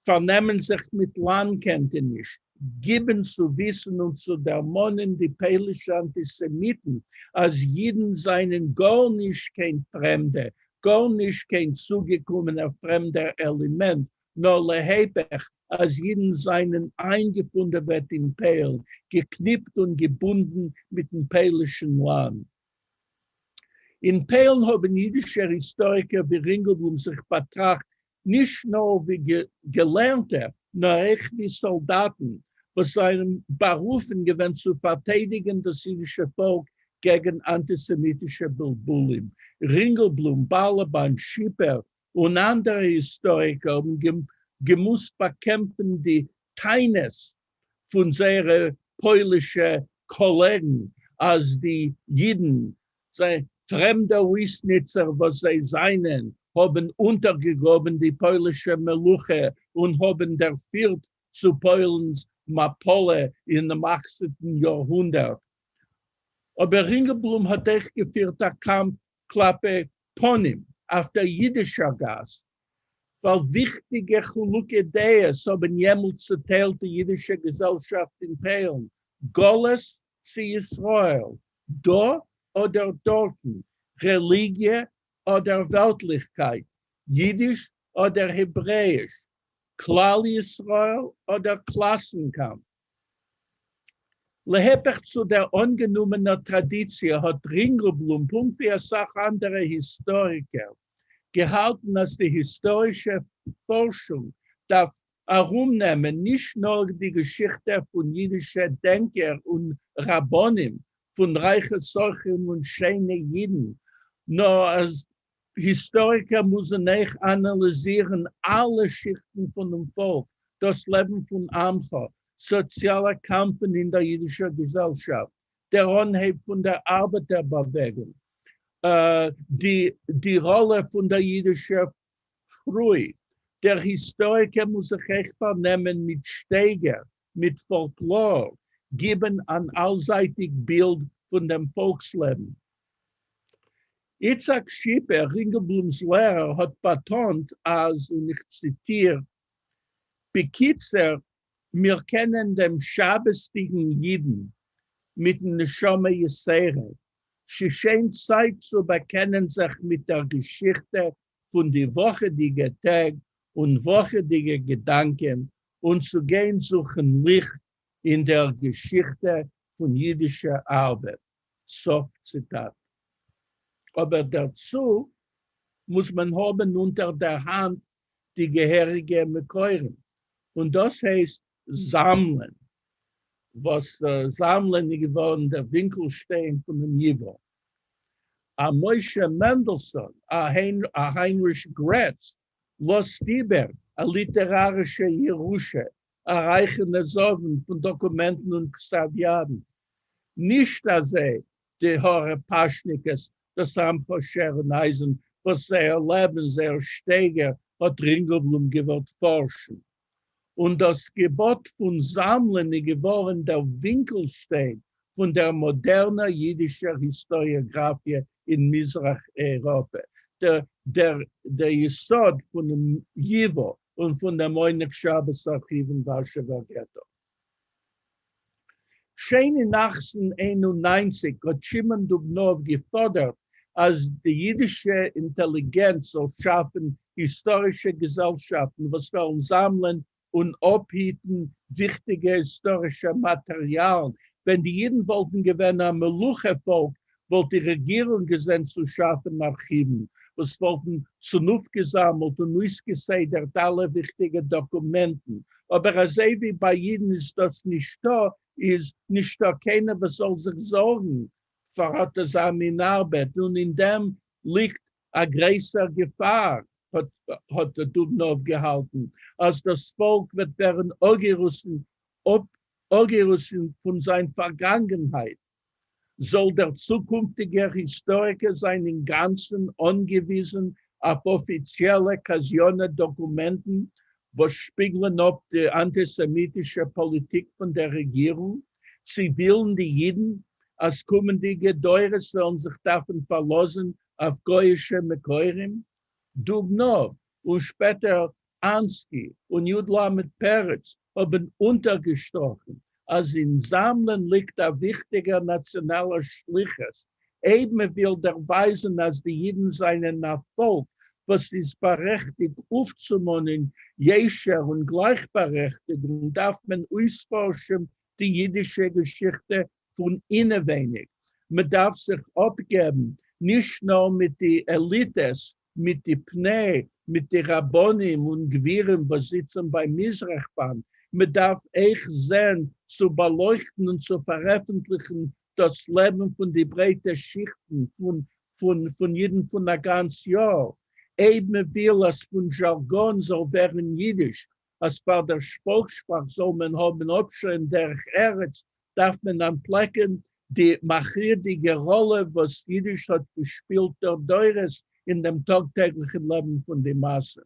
Speaker 3: פארנעמען זיך מיט לאנד-קענטעניש, גיבן צו וויסן און צו דערמאנען די פוילישע אנטיסעמיטן אז אידן זענען גארנישט קיין פרעמדע, גארנישט קיין צוגעקומענער פרעמדער עלעמענט, נאר להיפך, אז אידן זענען איינגעפונדעוועט אין פוילן, געקניפט און געבונדן מיטן פוילישן לאנד. אין פוילן האבן אידישע היסטאריקער ווי רינגעלבלום זיך באטראכט נישט נאר ווי געלערנטע, נאר אויך ווי סאלדאטן, וואס זענען בארופן געווען צו פארטיידיגן דאס אידישע פאלק געגן אנטיסעמיטישע בלבולים. רינגעלבלום, באלאבאן, שיפער און אנדערע היסטאריקער האבן געמוזט באקעמפן די טענות פון זייערע פוילישע קאלעגן אז די אידן, זיי, פרעמדע אויסנוצער וואס זיי זענען, האבן אונטערגעגראבן די פוילישע מלוכה און האבן דערפירט צו פוילן'ס מפלה אינעם אכצנטן יארהונדערט. אבער רינגעלבלום האט אויך געפירט א קאמף כלפי פנים אויף דער אידישער גאס, ווייל וויכטיגע חילוקי דעות האבן יעמאלט צוטיילט די אידישע געזעלשאפט אין פוילן, גלות צי ישראל, דא אדער דארטן, רעליגיע אדער וועלטליכקייט, אידיש אדער העברעאיש, כלל ישראל אדער קלאסן-קאמף. להיפך צו דער אנגענומענער טראדיציע האט רינגעלבלום, פונקט ווי אסאך אנדערע היסטאריקער, געהאלטן אז די היסטארישע פארשונג דארף ארומנעמען נישט נאר די געשיכטע פון אידישע דענקער און רבנים, פון רייכע סוחרים און שיינע אידן, נאר אז היסטאריקער מוזן אויך אנאליזירן אלע שיכטן פונעם פאלק, דאס לעבן פון עמך, סאציאלע קאמפן אין דער אידישער געזעלשאפט, דער אנהייב פון דער ארבעטער באוועגונג, די ראלע פון דער אידישער פרוי. דער היסטאריקער מוז זיך אויך פארנעמען מיט שטייגער, מיט פאלקלאר, גיבן אן אלזייטיג בילד פון דעם פאלקסלעבן. איצהק שיפער, רינגעלבלומ'ס לערער, האט באטאנט אז, און איך ציטיר, בקיצור, מיר קענען דעם שבת'דיגן אידן מיט'ן נשמה יתירה, ס'שוין צייט צו באקענען זיך מיט דער געשיכטע פון די וואכעדיגע טעג און וואכעדיגע געדאנקען און צו גיין זוכן ליכט אין דער געשיכטע פון אידישע ארבעט. סוף ציטאט. אבער דערצו מוז מען האבן אונטער דער האנט די געהעריגע מקורים, און דאס הייסט זאמלען, וואס זאמלען איז געווארן דער ווינקלשטיין פונעם ייווא. א משה מענדלסאן, א היינריש גרעץ, לאזט איבער א ליטערארישע ירושה, א רייכע נזאוון פון דאקומענטן און כתב-ידן. נישט אזוי די הארעפאשניקעס, דאס עמך שער און אייזן, וואס זייער לעבן, זייער שטייגער האט רינגעלבלום געוואלט פארשן. און דאס געבאט פון זאמלען איז געווארן דער ווינקלשטיין פון דער מאדערנער יידישער היסטאריאגראפיע אין מזרח אייראפע, דער יסוד פונעם ייווא און פון דעם עונג שבת ארכיוו אין ווארשעווער געטא. שוין אין 1891 האט שמעון דובנאוו געפאדערט אז די יידישע אינטעליגענץ זאל שאפן היסטארישע געזעלשאפטן וואס וועלן זאמלען און אפהיטן וויכטיגע היסטארישע מאטעריאלן. ווען די אידן וואלטן געווען א מלוכה פאלק וואלט די רעגירונג געזען צו שאפן ארכיוון וואס וואלטן צונויפגעזאמלט און אויסגעסדרט אלע וויכטיגע דאקומענטן, אבער אזוי ווי ביי אידן איז דאס נישטא, איז נישטא קיינער וואס זאל זיך זארגן פאר אט אזא מין ארבעט, און אין דעם ליגט א גרויסער געפאר, האט דובנאוו געהאלטן, אז דאס פאלק וועט ווערן אפגעריסן פון זיין פארגאנגענהייט. זאל דער צוקונפטיגער היסטאריקער זיין אינגאנצן אנגעוויזן אויף אפיציעלע קאזיאנע דאקומענטן וואס שפיגלען אפ די אנטיסעמיטישע פאליטיק פון דער רעגירונג? צי ווילן די אידן אז קומענדיגע דורות זאלן זיך דארפן פארלאזן אויף גוי'אישע מקורים? דובנאוו און שפעטער אנסקי און י ל פרץ האבן אונטערגעשטראכן אז אין זאמלען ליגט א וויכטיגער נאציאנאלער שליחות, אויב מען וויל דערווייזן אז די אידן זענען א פאלק וואס איז בארעכטיגט אויפצומאנען יושר און גלייכבארעכטיגונג דארף מען אויספארשן די אידישע געשיכטע פון אינעווייניג, מען דארף זיך אפגעבן נישט נאר מיט די עליטעס, מיט די פני, מיט די רבנים און גבירים וואס זיצן ביים מזרח וואנט, מען דארף אויך זען צו באלויכטן און צו פארעפנטליכן דאס לעבן פון די ברייטע שיכטן פון פון אידן פון א גאנץ יאר, אויב מען וויל אז פון זשארגאן זאל ווערן אידיש, אז פאר דער פאלקסשפראך זאל מען האבן אפשוין דרך ארץ, דארף מען אנטפלעקן די מכריע'דיגע ראלע וואס אידיש האט געשפילט דער דורות אין דעם טאג טעגליכן לעבן פון די מאסע.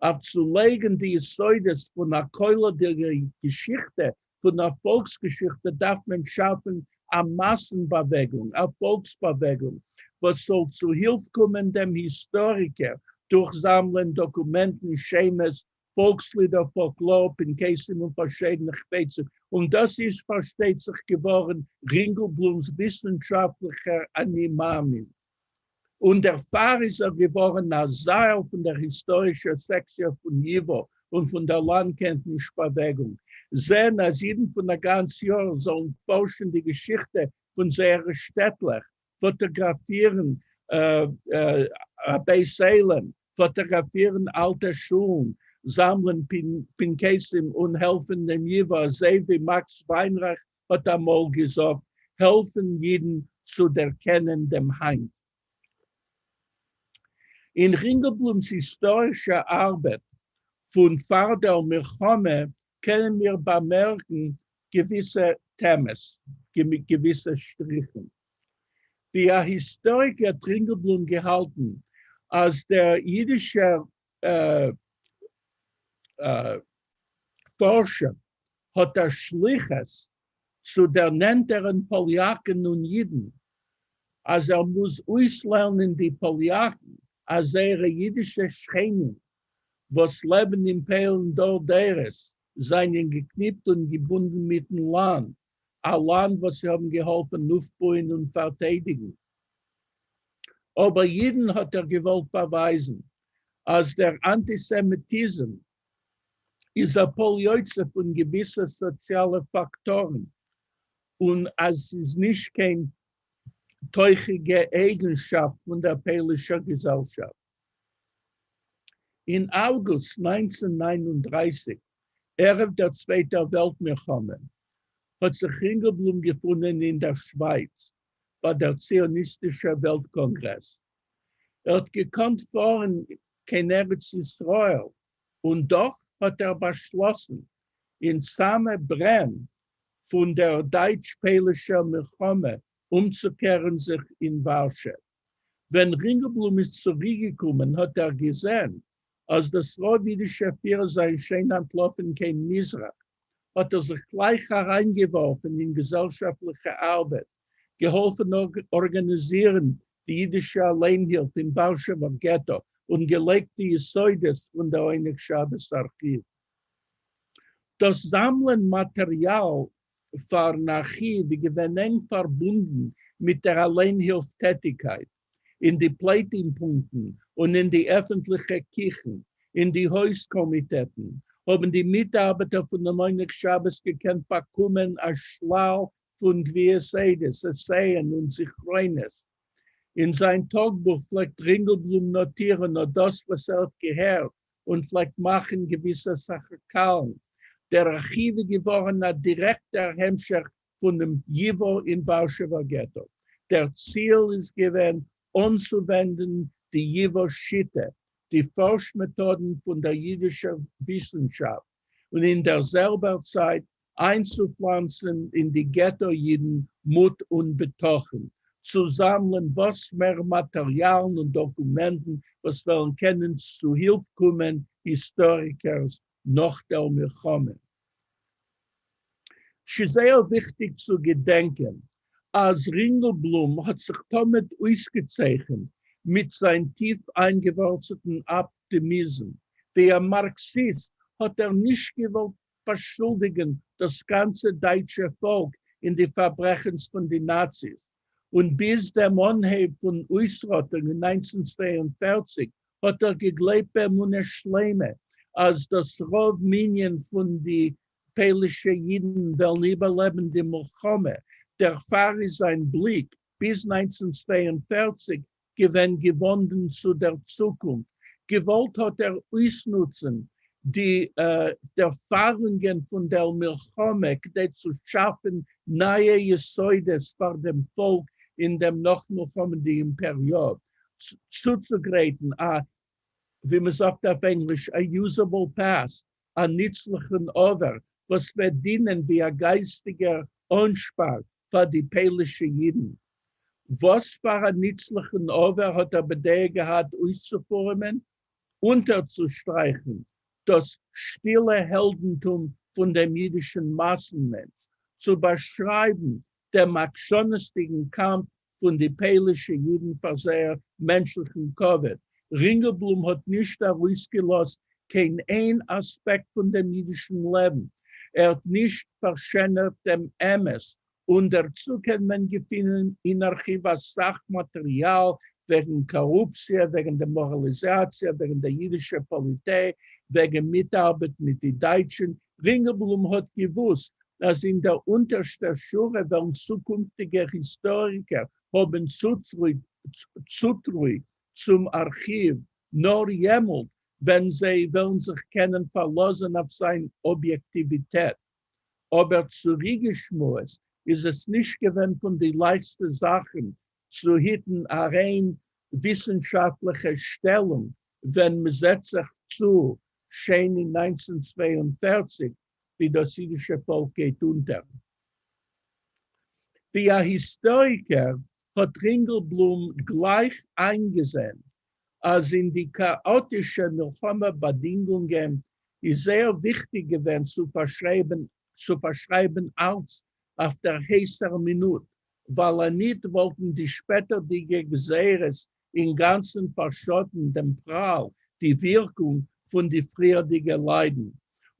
Speaker 3: אויף צו לייגן די יסודות פון א כולל'דיגע געשיכטע, פון א פאלקס-געשיכטע, דארף מען שאפן א מאסן-באוועגונג, א פאלקס-באוועגונג, וואס זאל צו הילף קומען דעם היסטאריקער דורך זאמלען דאקומענטן, שמות, פאלקסלידער, פאלקלאר, פנקסים און פארשיידענע חפצים, און דאס איז פארשטייט זיך געווארן רינגעלבלומ'ס וויסנשאפטליכער אני מאמין, און דערפאר איז ער געווארן א זייל פון דער היסטארישער סעקציע פון ייווא און פון דער לאנדקענטניש באוועגונג, זען אז אידן פון א גאנץ יאר זאלן פארשן די געשיכטע פון זייערע שטעטלעך, פאטאגראפירן א בית עולם, פאטאגראפירן אלטע שולן, זאמלען פנקסים און העלפן דעם ייווא, אזוי ווי מאקס וויינרייך האט אמאל געזאגט, העלפן אידן צו דערקענען דעם היינט. אין רינגעלבלומ'ס היסטארישע ארבעט פון פאר דער מלחמה קענען מיר באמערקן געוויסע טעמעס, געוויסע שטריכן. ווי א היסטאריקער האט רינגעלבלום געהאלטן אז דער אידישער פארשער האט א שליחות צו דערנענטערן פאליאקן און אידן, אז ער מוז אויסלערנען די פאליאקן אז זייערע אידישע שכנים וואס לעבן אין פוילן דור דורות זענען געקניפט און געבונדן מיטן לאנד, א לאנד וואס זיי האבן געהאלפן אויפבויען און פארטיידיגן. אבער אידן האט ער געוואלט באווייזן אז דער אנטיסעמיטיזם איז א פועל יוצא פון געוויסע סאציאלע פאקטארן און אז ס'איז נישט קיין תוכיגע אייגנשאפט פון דער פוילישער געזעלשאפט. אין אוגוסט 1939, ערב דער צווייטער וועלט מלחמה, האט זיך רינגעלבלום געפונען אין דער שווייץ ביי דער ציוניסטישער וועלט קאנגרעס. ער האט געקאנט פארן קיין ארץ ישראל, און דאך האט ער באשלאסן אין סאמע ברען פון דער דייטש-פוילישער מלחמה אומצוקערן זיך אין ווארשע. ווען רינגעלבלום איז צוריקגעקומען האט ער געזען אז דאס רוב אידישע פירער זענען שוין אנטלאפן קיין מזרח, האט ער זיך גלייך אריינגעווארפן אין געזעלשאפטליכע ארבעט, געהאלפן ארגאניזירן די אידישע אליינהילף אין ווארשעווער געטא און געלייגט די יסודות פון דער עונג שבת ארכיוו. דאס זאמלען מאטעריאל פארן ארכיוו איז געווען ענג פארבונדן מיט דער אליינהילף טעטיקייט אין די פליטים פונקטן און אין די עפנטליכע קיכן, אין די הויז קאמיטעטן, האבן די מיטארבעטער פון דעם עונג שבת געקענט באקומען א שלל פון גביית עדות, עסייען און זכרונות. אין זיין טאגבוך פלעגט רינגעלבלום נאטירן אט דאס וואס ער האט געהערט און פלעגט מאכן געוויסע סך-הכל'ן. דער ארכיוו איז געווארן א דירעקטער המשך פונעם ייווא אין ווארשעווער געטא. דער ציל איז געווען אנצואווענדן די ייווא שיטה, די פארש-מעטאדן פון דער יידישער וויסנשאפט, און אין דער זעלבער צייט איינצופלאנצן אין די געטא אידן מוט און בטחון, צו זאמלען וואס מער מאטעריאלן און דאקומענטן וואס וועלן קענען צו הילף קומען היסטאריקערס נאך דער מלחמה. ס'איז זייער וויכטיג צו געדענקען אז רינגעלבלום האט זיך תמיד אויסגעצייכנט מיט זיין טיף איינגעווארצלטן אפטימיזם. ווי א מארקסיסט האט ער נישט געוואלט באשולדיגן דאס גאנצע דייטשע פאלק אין די פארברעכנס פון די נאציס, און ביז דעם אנהייב פון אויסראטונג אין 1942 האט ער געגלייבט באמונה שלימה אז דאס רוב מנין פון די פוילישע אידן וועלן איבערלעבן די מלחמה, דערפאר איז זיין בליק ביז 1942 געווען געוואנדן צו דער צוקונפט, געוואלט האט ער אויסנוצן די דערפארונגען פון דער מלחמה כדי צו שאפן נייע יסודות פאר דעם פאלק אין דעם נאכמלחמה'דיגן פעריאד, צוצוגרייטן א, ווי מען זאגט אויף ענגליש, א usable past, א נוצליכן עבר וואס וועט דינען ווי א גייסטיגער אנשפאר פאר די פוילישע אידן. וואס פאר א נוצליכן עבר האט ער בדעה געהאט אויסצופורעמען? אונטערצושטרייכן דאס שטילע העלדנטום פון דעם אידישן מאסן-מענטש, צו באשרייבן דעם עקשנות'דיגן קאמף פון די פוילישע אידן פאר זייער מענטשליכן כבוד. רינגעלבלום האט נישט ארויסגעלאזט קיין איין אספעקט פון דעם אידישן לעבן, ער האט נישט פארשענערט דעם אמת, און דערצו קען מען געפינען אין ארכיוו אסאך מאטעריאל וועגן קארופציע, וועגן דעמאראליזאציע, וועגן דער אידישער פאליטיק, וועגן מיטארבעט מיט די דייטשן. רינגעלבלום האט געוואוסט אז אין דער אונטערשטער שורה וועלן צוקונפטיגע היסטאריקער האבן צוטרוי צום ארכיוו נאר יעמאלט ווען זיי וועלן זיך קענען פארלאזן אויף זיין אביעקטיוויטעט. אבער צוריקגעשמועסט איז עס נישט געווען פון די לייכסטע זאכן צו היטן א ריין וויסנשאפטליכע שטעלונג ווען מ'זעט זיך צו שוין אין 1942 ווי דאס אידישע פאלק גייט אונטער. ווי א היסטאריקער האט רינגעלבלום גלייך איינגעזען אז אין די כאאטישע מלחמה באדינגונגען איז זייער וויכטיג געווען צו פארשרייבן אלץ אויף דער הייסער מינוט, ווייל אניט וואלטן די שפעטערדיגע גזירות אינגאנצן פארשאטן דעם פראל, די ווירקונג פון די פריערדיגע ליידן.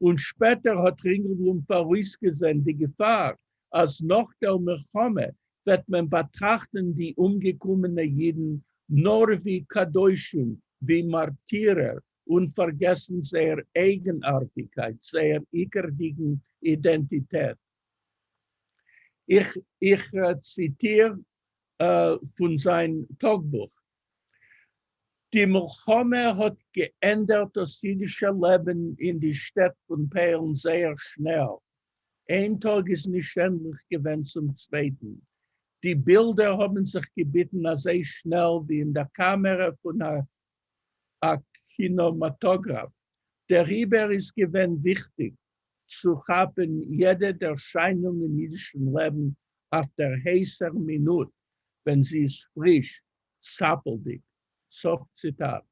Speaker 3: און שפעטער האט רינגעלבלום פאראויסגעזען די געפאר אז נאך דער מלחמה וועט מען באטראכטן די אומגעקומענע אידן נאר ווי קדושים, ווי מארטירער, און פארגעסן זייער אייגנארטיגקייט, זייער עיקרדיגן אידענטיטעט. איך ציטיר פון זיין טאגבוך. די מלחמה האט געענדערט דאס אידישע לעבן אין די שטעט פון פוילן זייער שנעל. איין טאג איז נישט ענדליך געווען צום צווייטן. די בילדער האבן זיך געביטן אזוי שנעל ווי אין דער קאמערע פון א קינאמאטאגראף. דעריבער איז געווען וויכטיג צו כאפן יעדע ערשיינונג אין אידישן לעבן אויף דער הייסער מינוט ווען זי איז פריש, צאפלדיג. סוף ציטאט.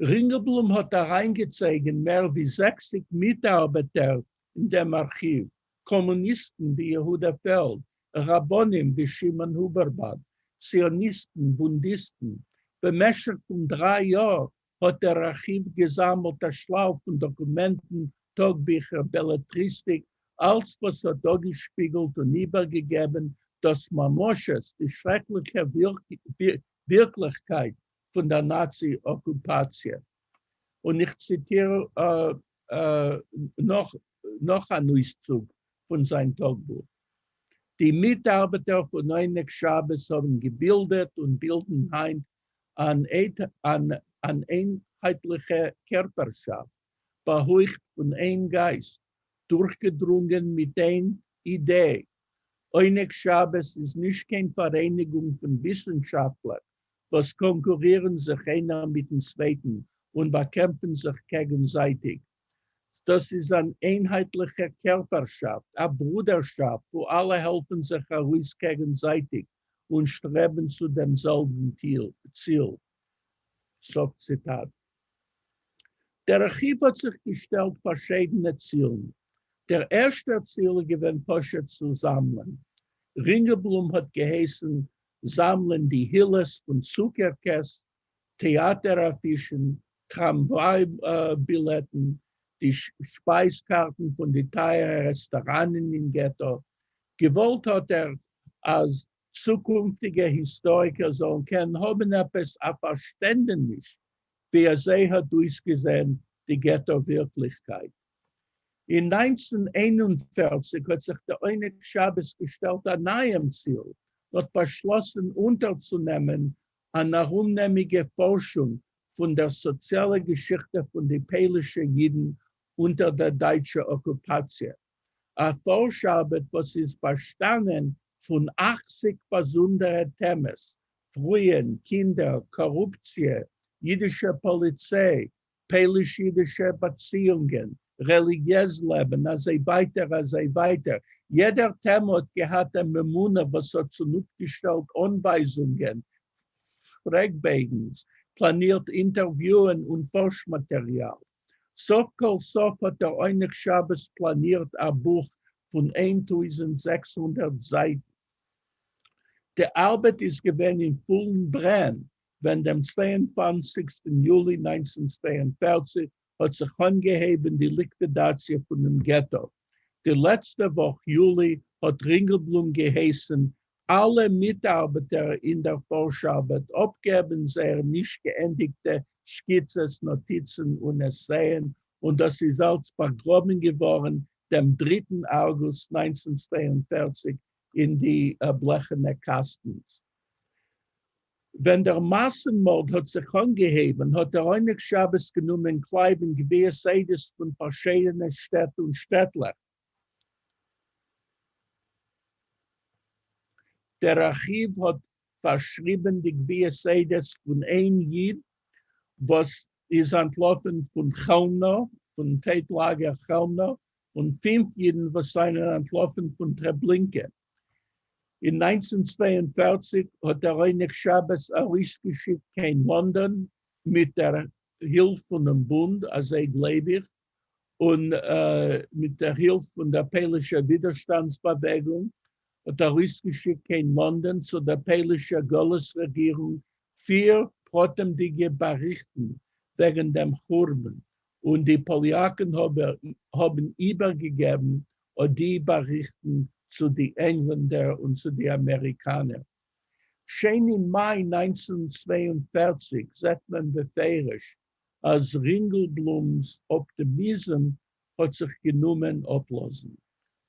Speaker 3: רינגעלבלום האט אריינגעצויגן מער ווי 60 מיטארבעטער אין דעם ארכיוו, קאמוניסטן ווי יהודה פעלד, רבנים ווי שמעון הובערבאד, ציוניסטן, בונדיסטן. במשך פון 3 יאר האט דער ארכיוו געזאמלט א שלל פון דאקומענטן, טאגביכער, בעלעטריסטיק, אלץ וואס האט אפגעשפיגלט און איבערגעגעבן דאס ממשות, די שרעקליכע ווירקליכקייט פון דער נאצי אקופאציע. און איך ציטיר נאך אן אויסצוג פון זיין טאגבוך. די מיטארבעטער פון עונג שבת האבן געבילדעט און בילדן היינט אן איינהייטליכע קערפערשאפט, באהויכט פון איין גייסט, דורכגעדרונגען מיט איין אידעע. עונג שבת איז נישט קיין פאראייניגונג פון וויסנשאפטלער וואס קאנקורירן זיך איינער מיטן צווייטן און באקעמפן זיך קעגנזייטיג. דאס איז אן איינהייטליכע קערפערשאפט, א ברודערשאפט וואו אלע העלפן זיך ארויס קעגנזייטיג און שטרעבן צו דעם זעלבן ציל. סוף ציטאט. דער ארכיוו האט זיך געשטעלט פארשידענע צילן. דער ערשטער ציל איז געווען פשוט צו זאמלען. רינגעלבלום האט געהייסן זאמלען די הילעס פון צוקערקעס, טעאטער אפישן, טראמוויי בילעטן, די שפייז קארטן פון די טייערע רעסטאראנען אין געטא. געוואלט האט ער אז צוקונפטיגע היסטאריקער זאלן קענען האבן עפעס א פארשטענדעניש ווי אזוי האט אויסגעזען די געטא ווירקליכקייט. אין 1941 האט זיך דער עונג שבת געשטעלט א נייעם ציל און האט באשלאסן אונטערצונעמען אן ארומנעמיגע פארשונג. פֿון דער סאָציאַלער געשיכטע פֿון די פּוילישע ייִדן אונטער דער דײַטשער אָקופּאַציע, אַ פֿאָרש-אַרבעט וואָס איז באַשטאַנען פֿון 80 באַזונדערע טעמעס, פֿרויען, קינדער, קאָרופּציע, ייִדישע פּאָליציי, פּויליש-ייִדישע באַציִונגען, רעליגיעז לעבן, אַזוי ווײַטער, אַזוי ווײַטער. יעדער טעמע האָט געהאַט אַ ממונה וואָס האָט צונויפֿגעשטעלט אָנווײַזונגען, פֿרעגבייגנס, פּלאַנירט אינטערוויוען און פֿאָרש-מאַטעריאַל. סוף-כּל-סוף האָט דער עונג שבת פּלאַנירט אַ בוך פֿון 1600 זײַטן. די אַרבעט איז געווען אין פֿולן ברען, ווען דעם 22סטן יולי 1942 האָט זיך אָנגעהויבן די ליקווידאַציע פֿונעם געטאָ. די לעצטע וואָך יולי האָט רינגעלבלום געהייסן אַלע מיטאַרבעטער אין דער פֿאָרש-אַרבעט אָפּגעבן זייערע נישט-געענדיקטע סקיצעס, נאָטיצן און עסייען, און דאָס איז אַלץ באַגראָבן געוואָרן דעם דריטן אויגוסט 1942 אין די בלעכענע קאַסטנס. ווען דער מאַסן-מאָרד האָט זיך אָנגעהויבן, האָט דער עונג שבת גענומען קלײַבן גבֿיית-עדות פֿון פֿאַרשיידענע שטעט און שטעטלעך. דער אַרכיוו האָט פֿאַרשריבן די גבֿיית-עדות פֿון איין ייִד, וואָס איז אַנטלאָפֿן פֿון כעלמנאָ, פֿון טויט-לאַגער כעלמנאָ, און פֿינף ייִדן, וואָס זײַנען אַנטלאָפֿן פֿון טרעבלינקע. אין 1942 האט דער עונג שבת ארויסגעשיקט קיין לאנדאן מיט דער הילף פונעם בונד, אזוי גלייב איך, און מיט דער הילף פון דער פוילישער ווידערשטאנדס-באוועגונג, האט ארויסגעשיקט קיין לאנדאן צו דער פוילישער גלות-רעגירונג פיר פרטימדיגע באריכטן וועגן דעם חורבן, און די פאליאקן האבן איבערגעגעבן אט די באריכטן צו די ענגלענדער און צו די אמעריקאנער. שוין אין מאי 1942 זעט מען בפירוש אז רינגעלבלומ'ס אפטימיזם האט זיך גענומען אפלאזן.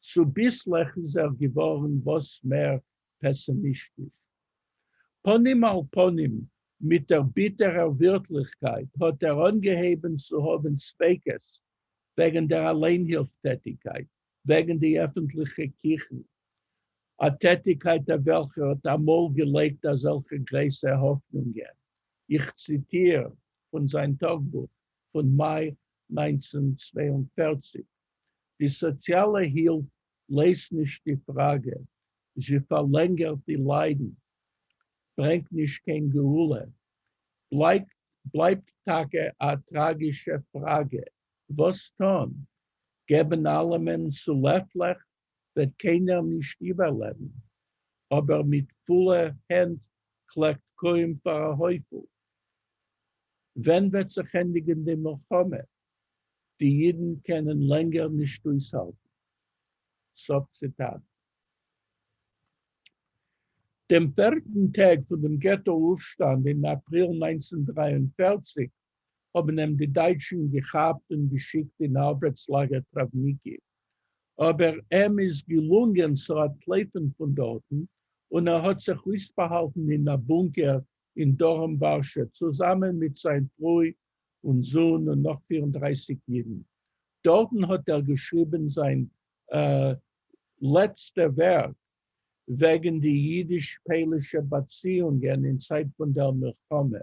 Speaker 3: צוביסלעך איז ער געווארן וואס מער פעסימיסטיש. פנים אל פנים מיט דער ביטערער ווירקליכקייט האט ער אנגעהויבן צו האבן ספיקות וועגן דער אליינהילף-טעטיקייט, וועגן די עפנטליכע קיכן, א טעטיקייט אויף וועלכער ער האט אמאל געלייגט אזעלכע גרויסע האפנונגען. איך ציטיר פון זיין טאגבוך פון מאי 1942, די סאציאלע הילף לייזט נישט די פראגע, זי פארלענגערט די ליידן, ברענגט נישט קיין גאולה, בלייבט טאקע א טראגישע פראגע, וואס טון? געבן אלעמען צו לעפלעך וועט קיינער נישט איבערלעבן, אבער מיט פולע הענט קלעקט קוים פאר א הויפל. ווען וועט זיך ענדיגן די מלחמה? די אידן קענען לענגער נישט אויסהאלטן. סוף ציטאט. דעם פערטן טאג פון דעם געטא-אויפשטאנד אין אפריל 1943 האבן אים די דייטשן געכאפט און געשיקט אין ארבעטס-לאגער טראווניקי. אבער אים איז געלונגען צו אנטלויפן פון דארטן און ער האט זיך אויסבאהאלטן אין א בונקער אין דרום ווארשע צוזאמען מיט זיין פרוי און זון און נאך 34 אידן. דארטן האט ער געשריבן זיין לעצטע ווערק וועגן די יידיש-פּוילישע באַציאונגען אין צייט פון דער מלחמה.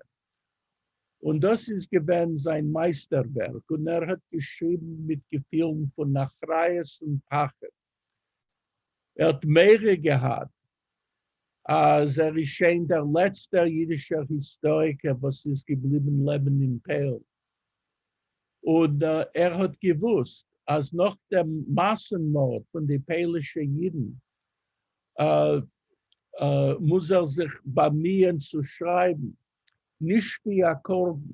Speaker 3: און דאָס איז געווען זיין מייסטערווערק, און ער האָט געשריבן מיט געפילן פון אחריות און פחד. ער האָט מורא געהאַט, אַז ער איז שוין דער לעצטער יידישער היסטאָריקער, וואָס איז געבליבן לעבן אין פּוילן. און ער האָט געוואוסט, אַז נאָך דעם מאַסן-מאָרד פון די פּוילישע יידן, מוז ער זיך באַמיען צו שרייבן, נישט ווי אַ קרבן,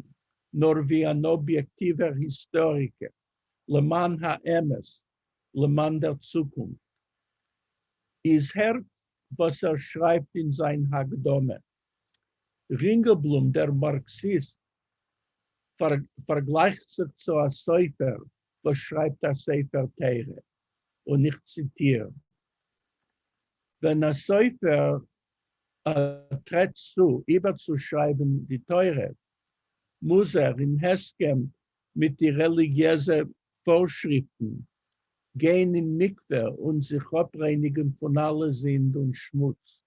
Speaker 3: נאָר ווי אַן אָביעקטיווער היסטאָריקער, למען האמת, למען דער צוקונפט. איז הערט וואָס ער שרייבט אין זיין הקדמה. רינגעלבלום, דער מאַרקסיסט, פארגלייכט זיך צו א סופר וואס שרייבט א ספר תורה, און איך ציטיר, ווען א סופר טרעט צו איבערצושרייבן די תורה, מוז ער, אין הסכם מיט די רעליגיעזע פארשריפטן, גיין אין מקווה און זיך אפרייניגן פון אלע זינד און שמוץ.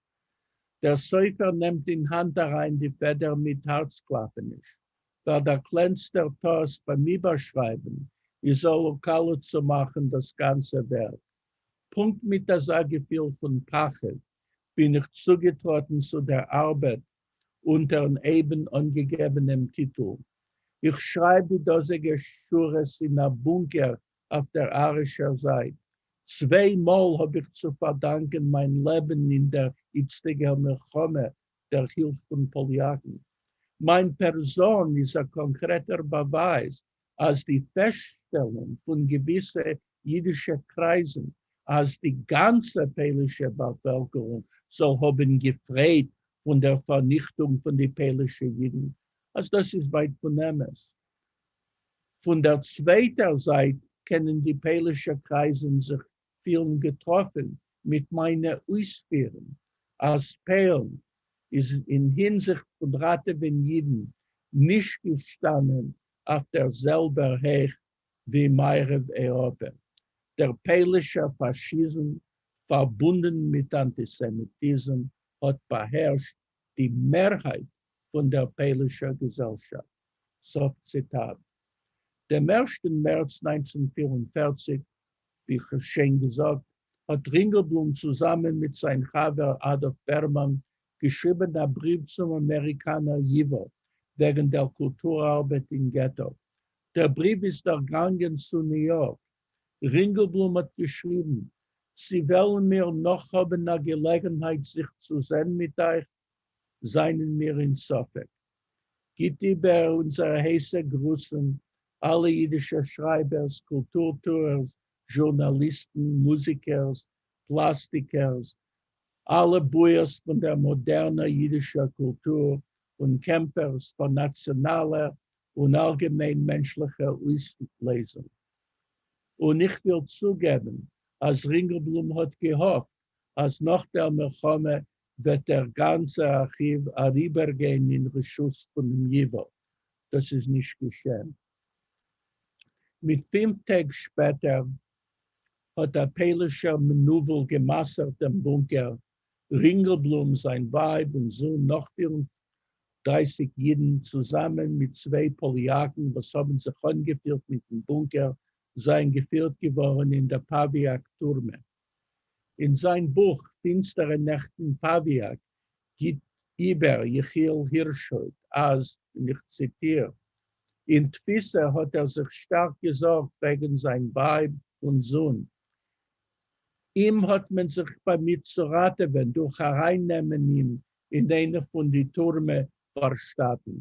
Speaker 3: דער סופר נעמט אין האנט אריין די פעדער מיט הארצקלאפעניש, ווייל דער קלענסטער טעות ביים איבערשרייבן איז עלול קאליע צו מאכן דאס גאנצע ווערק. פונקט מיט אזא געפיל פון פחד בין איך צוגעטראטן צו דער ארבעט אונטערן אייבן אנגעגעבענעם טיטול. איך שרייב די דאזיגע שורות אין א בונקער אויף דער ארישער זייט. צוויי מאל האב איך צו פארדאנקען מיין לעבן אין דער איצטיגער מלחמה דער הילף פון פאליאקן. מיין פערזאן איז א קאנקרעטער באווייז אז די פעסטשטעלונג פון געוויסע אידישע קרייזן אז די גאנצע פוילישע באפעלקערונג זאל האבן געפרייט פון דער פארניכטונג פון די פוילישע אידן, אז דאס איז ווייט פון אמת. פון דער צווייטער זייט קענען די פוילישע קרייזן זיך פילן געטראפן מיט מיינע אויספירן אז פוילן איז אין הינזיכט פון ראטעווען אידן נישט געשטאנען אויף דער זעלבער הייך ווי מערב אייראפע. דער פוילישער פאשיזם פארבונדן מיט אנטיסעמיטיזם האט באהערשט די מערהייט פון דער פוילישער געזעלשאפט. סוף ציטאט. דעם ערשטן מערץ 1944, ווי כ'האב שוין געזאגט, האט רינגעלבלום צוזאמען מיט זיין חבר אדאלף בערמאן געשריבן א בריוו צום אמעריקאנער ייווא וועגן דער קולטור-ארבעט אין געטא. דער בריוו איז דערגאנגען צו ניו יארק. רינגעלבלום האט געשריבן, צי וועלן מיר נאך האבן א געלעגנהייט זיך צו זען מיט אייך, זיינען מיר אין ספק. גיט איבער אונזערע הייסע גרוסן אלע אידישע שרייבערס, קולטור-טוערס, זשורנאליסטן, מוזיקערס, פלאסטיקערס, אלע בויערס פון דער מאדערנער אידישער קולטור און קעמפערס פאר נאציאנאלער און אלגעמיין מענטשליכער אויסלייזונג. און איך וויל צוגעבן אז רינגעלבלום האט געהאפט אז נאך דער מלחמה וועט דער גאנצער ארכיוו אריבערגיין אין רשות פונעם ייווא. דאס איז נישט געשען. מיט פינף טעג שפעטער האט א פוילישער מנוול גע'מסר'ט דעם בונקער, רינגעלבלום, זיין ווייב און זון, נאך 34 אידן, צוזאמען מיט צוויי פאליאקן וואס האבן זיך אנגעפירט מיטן בונקער, זענען געפירט געווארן אין דער פאוויאק טורמע. אין זיין בוך פינסטערע נעכט אין פאוויאק גיט איבער יחיאל הירשהויט אז, און איך ציטיר, אין תפיסה האט ער זיך שטארק געזארגט וועגן זיין ווייב און זון. אים האט מען זיך באמיט צו ראטעווען דורך ארייננעמען אים אין איינע פון די טורמע ווארשטאטן.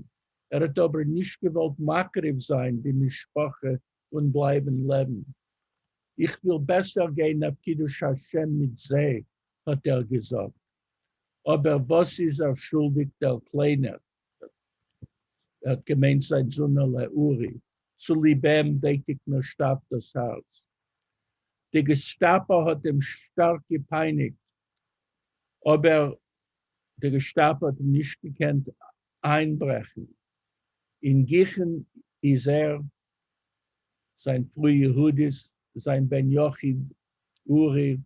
Speaker 3: ער האט אבער נישט געוואלט מקריב זיין די משפחה און בלייבן לעבן. איך וויל בעסער גיין אויף קידוש השם מיט זיי, האט ער געזאגט. אבער וואס איז ער שולדיג דער קליינער? ער האט געמיינט זיין זונעלע אורי, צוליב אים ווייטיגט מיר שטארק דאס הארץ. די געסטאפא האט אים שטארק געפייניגט, אבער די געסטאפא האט אים נישט געקענט איינברעכן. אין גיכן איז ער, זיין פרוי יהודית, זיין בן יחיד אורי,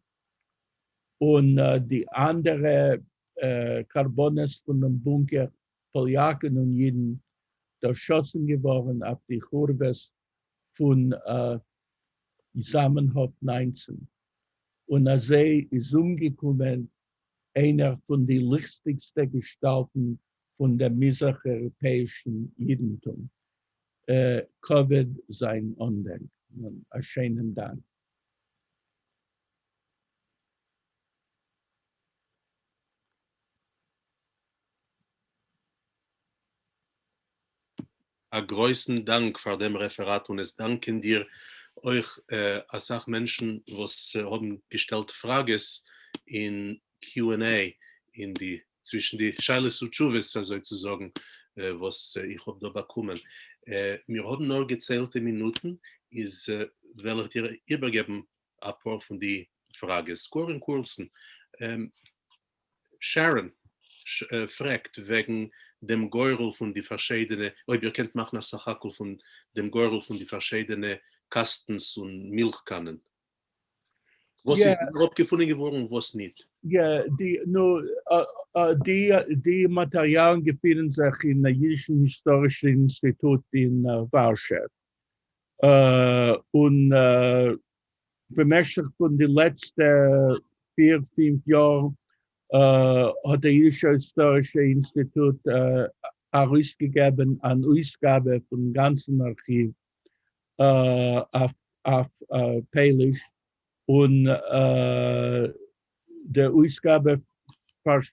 Speaker 3: און די אנדערע קרבנות פונעם בונקער, פאליאקן און אידן, דערשאסן געווארן אויף די חורבות פון זאמענהאף 19, און אזוי איז אומגעקומען איינער פון די ליכטיגסטע געשטאלטן פון דעם מזרח אייראפעאישן אידנטום. כבוד זיין אנדענק. א שיינעם דאנק.
Speaker 2: א גרויסן דאנק פאר דעם רעפעראט און עס דאנקען דיר אויך אסאך מענטשן וואס האבן געשטעלט פראגעס אין Q and A אין די צווישן די שאלות ותשובות אזוי צו זאגן וואס איך האב דא באקומען. מיר האבן נאר געציילטע מינוטן איז וועל איך דיר איבערגעבן אפאר פון די פראגעס גאר אין קורצן. שערון פרעגט וועגן דעם גורל פון די פארשיידענע, אויב איר קענט מאכן א סך הכל פון דעם גורל פון די פארשיידענע קאסטנס און מילך-קאנען. וואס איז אראפגעפונען געווארן און וואס ניט?
Speaker 3: יא, די, נו, די, די מאטעריאלן געפינען זיך אין יידישן היסטארישן אינסטיטוט אין ווארשע. און במשך פון די לעצטע פיר פינף יאר האט דער יידישער היסטארישער אינסטיטוט ארויסגעגעבן אן אויסגאבע פון גאנצן ארכיוו אויף פויליש, און די אויסגאבע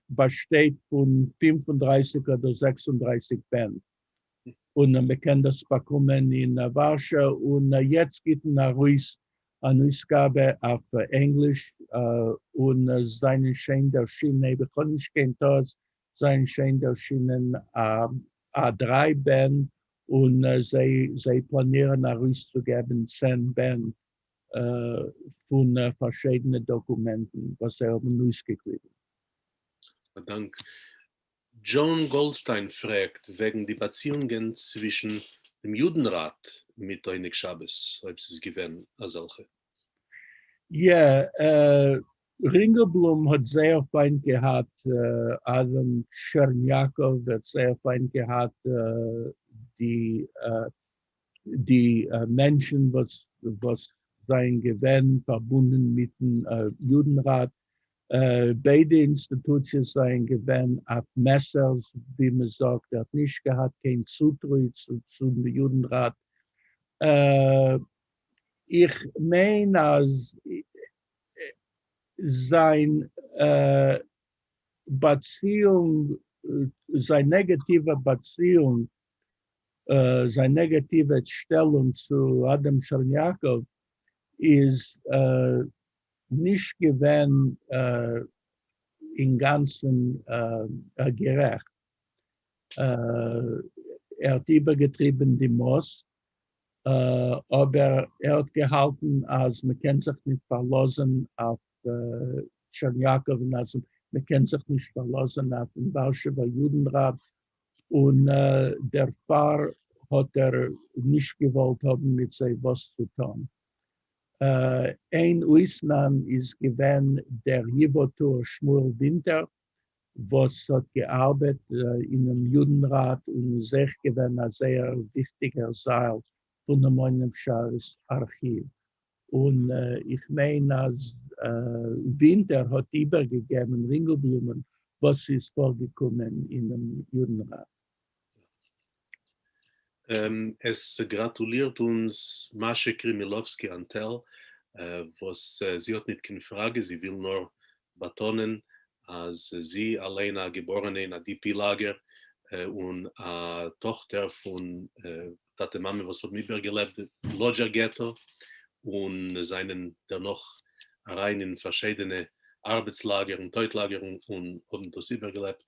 Speaker 3: באשטייט פון 35 אדער 36 בענד, און מען קען דאס באקומען אין ווארשע, און יעצט גיט מען ארויס אן אויסגאבע אויף ענגליש, און זענען שוין ערשינען, אויב איך האב נישט קיין טעות, זענען שוין ערשינען א דריי בענד, און זיי פלאנירן ארויסצוגעבן 10 בענד פון פארשידענע דאקומענטן וואס זיי האבן אויסגעקליבן.
Speaker 2: א דאנק. דזשאן גאלדסטיין פרעגט וועגן די באציאונגען צווישן דעם יודנראט מיט עונג שבת, אויב ס'איז געווען אזעלכע.
Speaker 3: יא, רינגעלבלום האט זייער פיינט געהאט אדם טשערניאקאוו, האט זייער פיינט געהאט די מענטשן וואס זענען געווען פארבונדן מיטן יודנראט. ביידע אינסטיטוציעס זענען געווען אויף מעסערס, ווי מען זאגט. ער האט נישט געהאט קיין צוטרוי צום יודנראט. איך מיין אז זיין באציאונג, זיין נעגאטיווע באציאונג, זיין נעגאטיווע שטעלונג צו אדם טשערניאקאוו איז נישט געווען אינגאנצן גערעכט. ער האט איבערגעטריבן די מאס, אבער ער האט געהאלטן אז מען קען זיך נישט פארלאזן אויף טשערניאקאוון, אז מען קען זיך נישט פארלאזן אויפן ווארשעווער יודנראט, און דערפאר האט ער נישט געוואלט האבן מיט זיי וואס צו טון. איין אויסנאם איז געווען דער ייוואו-טוער שמואל ווינטער, וואס האט געארבעט אינעם יודנראט און איז אויך געווען א זייער וויכטיגער זייל פונעם עונג שבת ארכיוו. און איך מיין אז ווינטער האט איבערגעגעבן רינגעלבלומען וואס איז פארגעקומען אינעם יודנראט.
Speaker 2: עס גראטולירט אונז מאשע קרימילאווסקי אנטעל, וואס זי האט ניט קיין פראגע, זי וויל נאר באטאנען אז זי אליין א געבארענע אין א DP לאגער און א טאכטער פון טאטע מאמע וואס האבן איבערגעלעבט די לאדזשער געטא און זענען דערנאך אריין אין פארשיידענע ארבעטס לאגערן, טויט לאגערן און האבן דאס איבערגעלעבט.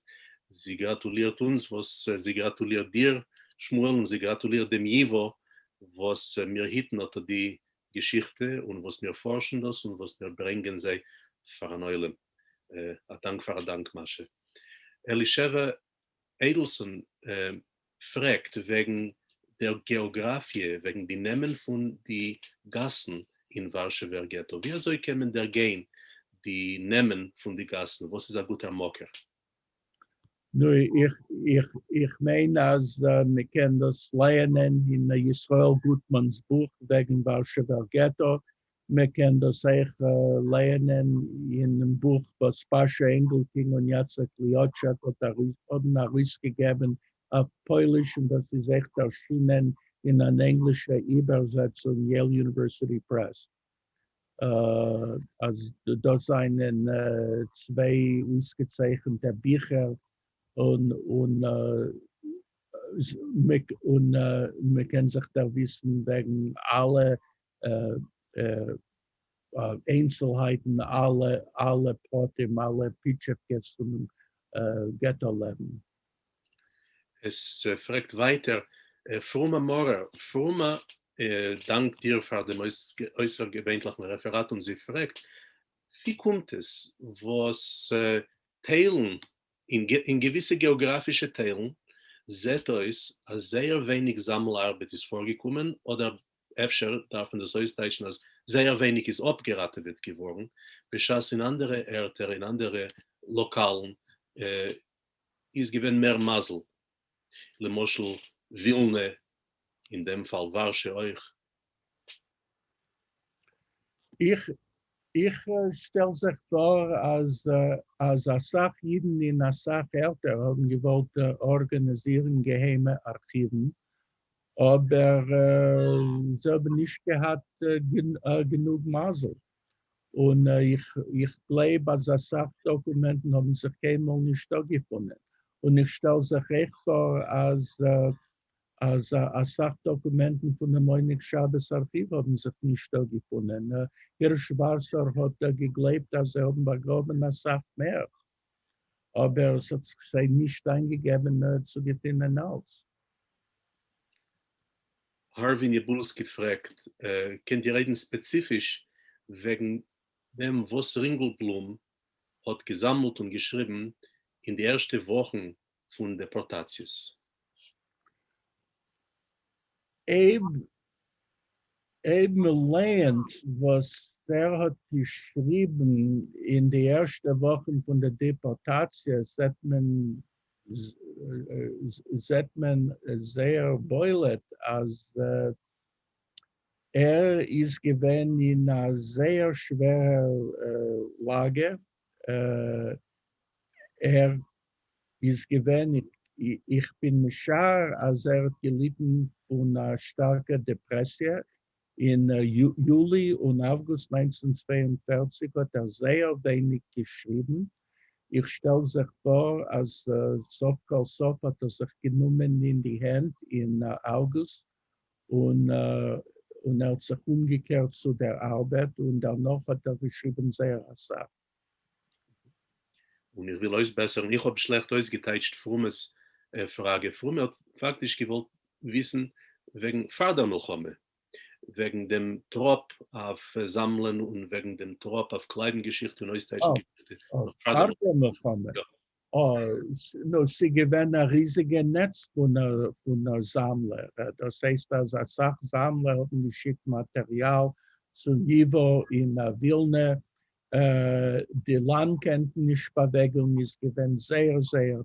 Speaker 2: זי גראטולירט אונז וואס זי גראטולירט דיר שמואל און זי גראטולירט דעם ייווא וואס מיר היטן אט די געשיכטע און וואס מיר פארשן דאס און וואס מיר ברענגען זיי פארן עולם. א דאנק פאר א דאנק מאשע. אלישבע איידלסאן פרעגט וועגן דער געאגראפיע, וועגן די נעמען פון די גאסן אין ווארשעווער געטא. ווי אזוי קען מען דערגיין די נעמען פון די גאסן? וואס איז א גוטער מקור?
Speaker 3: נו, איך מיין אז מען קען דאס לייענען אין ישראל גוטמאן'ס בוך וועגן ווארשעווער געטא, מען קען דאס אויך לייענען אינעם בוך וואס באשע ענגעלקינג און יאצעק ליאטשאק האבן ארויסגעגעבן אויף פויליש, און דאס איז אויך ערשינען אין אן ענגלישע איבערזעצונג, Yale University Press. אז דאס זענען צוויי אויסגעצייכנטע ביכער, און מען קען זיך דערוויסן וועגן אלע איינצלהייטן, אלע פרטים, אלע פיטשעווקעס פונעם געטא לעבן.
Speaker 2: עס פרעגט ווייטער פרומא מארער. פרומא דאנקט דיר פאר דעם אויסערגעווענליכן רעפעראט און זי פרעגט, ווי קומט עס וואס טיילן, אין געוויסע געאגראפישע טיילן זעט אויס אז זייער ווייניג זאמל ארבעט איז פארגעקומען, אדער אפשר דארף מען דאס אויסטייטשן אז זייער ווייניג איז אפגעראטעוועט געווארן, בשעת אין אנדערע ערטער אין אנדערע לאקאלן איז געווען מער מזל, למשל ווילנע, אין דעם פאל ווארשע אויך.
Speaker 3: איך איך שטעל זיך פאר אז אז אסאך אידן אין אסאך ערטער האבן געוואלט ארגאניזירן געהיימע ארכיוון, אבער זיי האבן נישט געהאט גענוג מזל, און איך גלייב אז אסאך דאקומענטן האבן זיך קיינמאל נישט אפגעפונען, און איך שטעל זיך אויך פאר אז אז אסאך דאקומענטן פונעם עונג שבת ארכיוו האבן זיך נישט אפגעפונען. הירש ווארסער האט געגלייבט אז זיי האבן באגראבן אסאך מער, אבער עס האט זיך זיי נישט איינגעגעבן צו געפינען אלץ.
Speaker 2: הארווי ניבולסקי פרעגט, קענט איר רעדן ספעציפיש וועגן דעם וואס רינגלבלום האט געזאמלט און געשריבן אין די ערשטע וואכן פון דעפארטאציעס?
Speaker 3: אויב אויב מען לייענט וואס ער האט געשריבן אין די ערשטע וואכן פון די דעפארטאציע זעט מען זעט מען זייער בולט אז ער איז געווען אין א זייער שווערער לאגע, ער איז געווען, איך בין משער אז ער האט געליטן פון א שטארקע דעפרעסיע, אין יולי און אווגוסט 1942 האט ער זייער ווייניג געשריבן, איך שטעל זיך פאר אז סוף כל סוף האט ער זיך גענומען אין די הענט אין אווגוסט און און ער האט זיך אומגעקערט צו דער ארבעט און דערנאך האט ער געשריבן זייער אסאך.
Speaker 2: און איך וויל אויסבעסערן, איך האב שלעכט אויסגעטייטשט פרומע'ס פראגע, פרומע האט פאקטיש געוואלט וויסן וועגן פאר דער מלחמה, וועגן דעם טראפ אויף זאמלען און וועגן דעם טראפ אויף קלייבן געשיכטע און אויסטייטשן געשיכטע
Speaker 3: נאך פאר דער מלחמה. נו, ס'איז געווען א ריזיגע נעץ פון זאמלער, דאס הייסט אז אסאך זאמלער האבן געשיקט מאטעריאל צו ייווא אין ווילנע, די לאנדקענטעניש באוועגונג איז געווען זייער זייער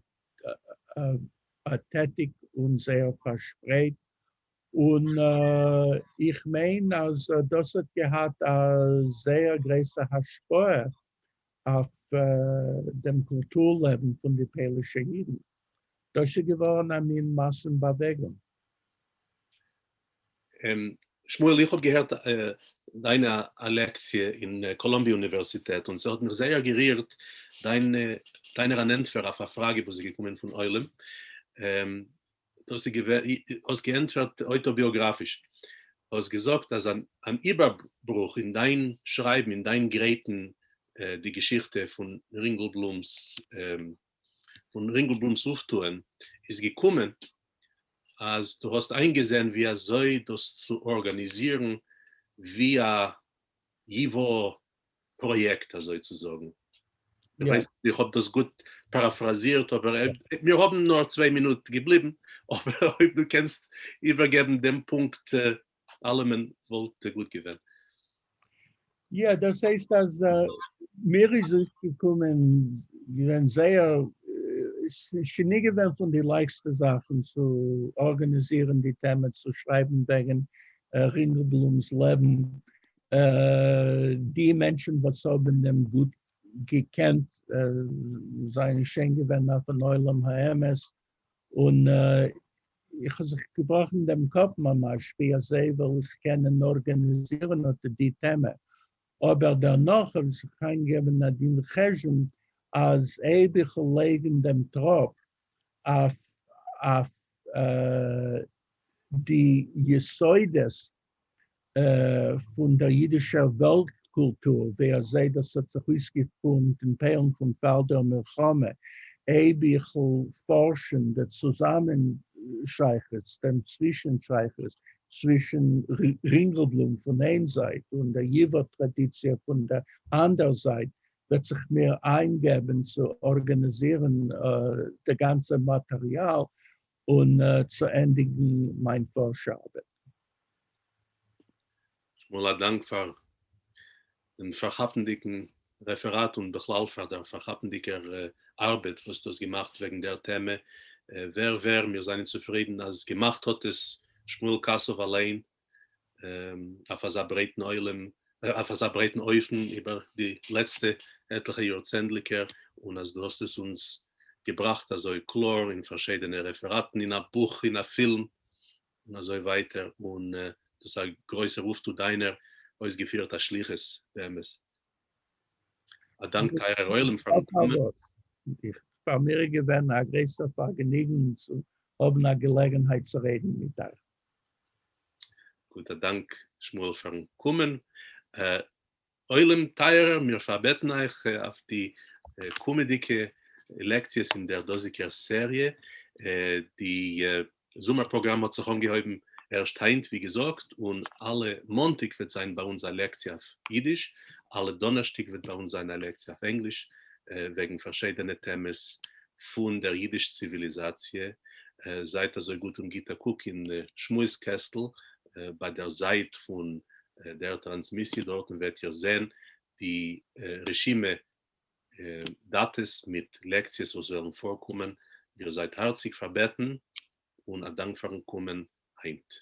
Speaker 3: טעטיג און זייער פארשפרייט, און איך מיין אז דאס האט געהאט א זייער גרויסע השפעה אויף דעם קולטור לעבן פון די פוילישע אידן. דאס איז געווארן א מין מאסן באוועגונג.
Speaker 2: שמואל, איך האב געהערט דיינע א לעקציע אין קאלאמביע אוניווערסיטעט און ס'האט מיך זייער גערירט דיין דיינער אן ענטפער אויף א פראגע וואס איז געקומען פון עולם. דאס איז געווען, האסט געענטפערט אויטאביאגראפיש, האסט געזאגט אז אן איבערברוך אין דיין שרייבן, אין דיין גרייטן די געשיכטע פון רינגלבלומ'ס פון רינגלבלומ'ס אויפטוען איז געקומען אז דו האסט איינגעזען ווי אזוי דאס צו ארגאניזירן ווי א ייווא פראיעקט אזוי צו זאגן. איך ווייס נישט איך האב דאס גוט פאראפראזירט אבער מיר האבן נאר צוויי מינוט געבליבן, אבער אויב דו קענסט איבערגעבן דעם פונקט אלעמען וואלט גוט געווען.
Speaker 3: יא, דאס הייסט אז מיר איז אויסגעקומען געווען זייער, ס'איז נישט געווען פון די לייכסטע זאכן צו ארגאניזירן די טעמע, צו שרייבן וועגן רינגלבלומ'ס לעבן, די מענטשן וואס האבן אים גוט געקענט זענען שוין געווען אויפן עולם האמת, און איך האב זיך געבראכן דעם קאפ ממש ווי אזוי וועל איך קענען ארגאניזירן אט די טעמע, אבער דערנאך האב איך זיך איינגעגעבן א דין וחשבון אז אויב איך וועל לייגן דעם טראפ אויף די יסודות פון דער אידישער וועלט-קולטור, ווי אזוי דאס האט זיך אויסגעפורעמט אין פוילן פון פאר דער מלחמה, אויב איך וועל פארשן די צוזאמענשייכות, דעם צווישנשייכות צווישן רינגלבלום פון איין זייט און דער ייווא טראדיציע פון דער אנדער זייט, וועט זיך מיר איינגעבן צו ארגאניזירן די גאנצע מאטעריאל. און צו ענדיגן מיין פארש-ארבעט.
Speaker 2: שמואל, א דאנק פאר דעם פארכאפנדיגן רעפעראט און בכלל פאר דער פארכאפנדיגער ארבעט וואס דו האסט געמאכט וועגן דער טעמע. ווער ווער, מיר זענען צופרידן אז געמאכט האט עס שמואל קאסוב אליין אויף אזא ברייטן עולם, אויף אזא ברייטן אופן איבער די לעצטע עטליכע יארצענדליקער, און אז דו האסט עס אונז געבראכט אזוי קלאר אין פארשיידענע רעפעראטן, אין א בוך, אין א פילם, און אזוי ווייטער, און דאס איז א גרויסער אויפטו דיינער, אויסגעפירט א שליחות באמת. א דאנק טייערער עולם פארן קומען.
Speaker 3: פאר מיר איז געווען א גרויסער פארגעניגן צו האבן א געלעגנהייט צו רעדן מיט אייך.
Speaker 2: גוט, א דאנק שמואל פארן קומען. עולם טייערער, מיר פארבעטן אייך אויף די קומעדיגע לעקציעס אין דער דאזיגער סעריע. די זומער פראגראם האט זיך אנגעהויבן ערשט היינט ווי געזאגט, און אלע מאנטאג וועט זיין ביי אונז א לעקציע אויף אידיש, אלע דאנערשטאג וועט ביי אונז זיין א לעקציע אויף ענגליש וועגן פארשיידענע טעמעס פון דער אידיש ציוויליזאציע. זייט אזוי גוט און גיט א קוק אין שמועס קעסטל ביי דער זייט פון דער טראנסמיסיע, דארטן וועט איר זען די רשימה דאטעס מיט לעקציעס וואס וועלן פארקומען. איר זייט הארציג פארבעטן, און א דאנק פארן קומען היינט.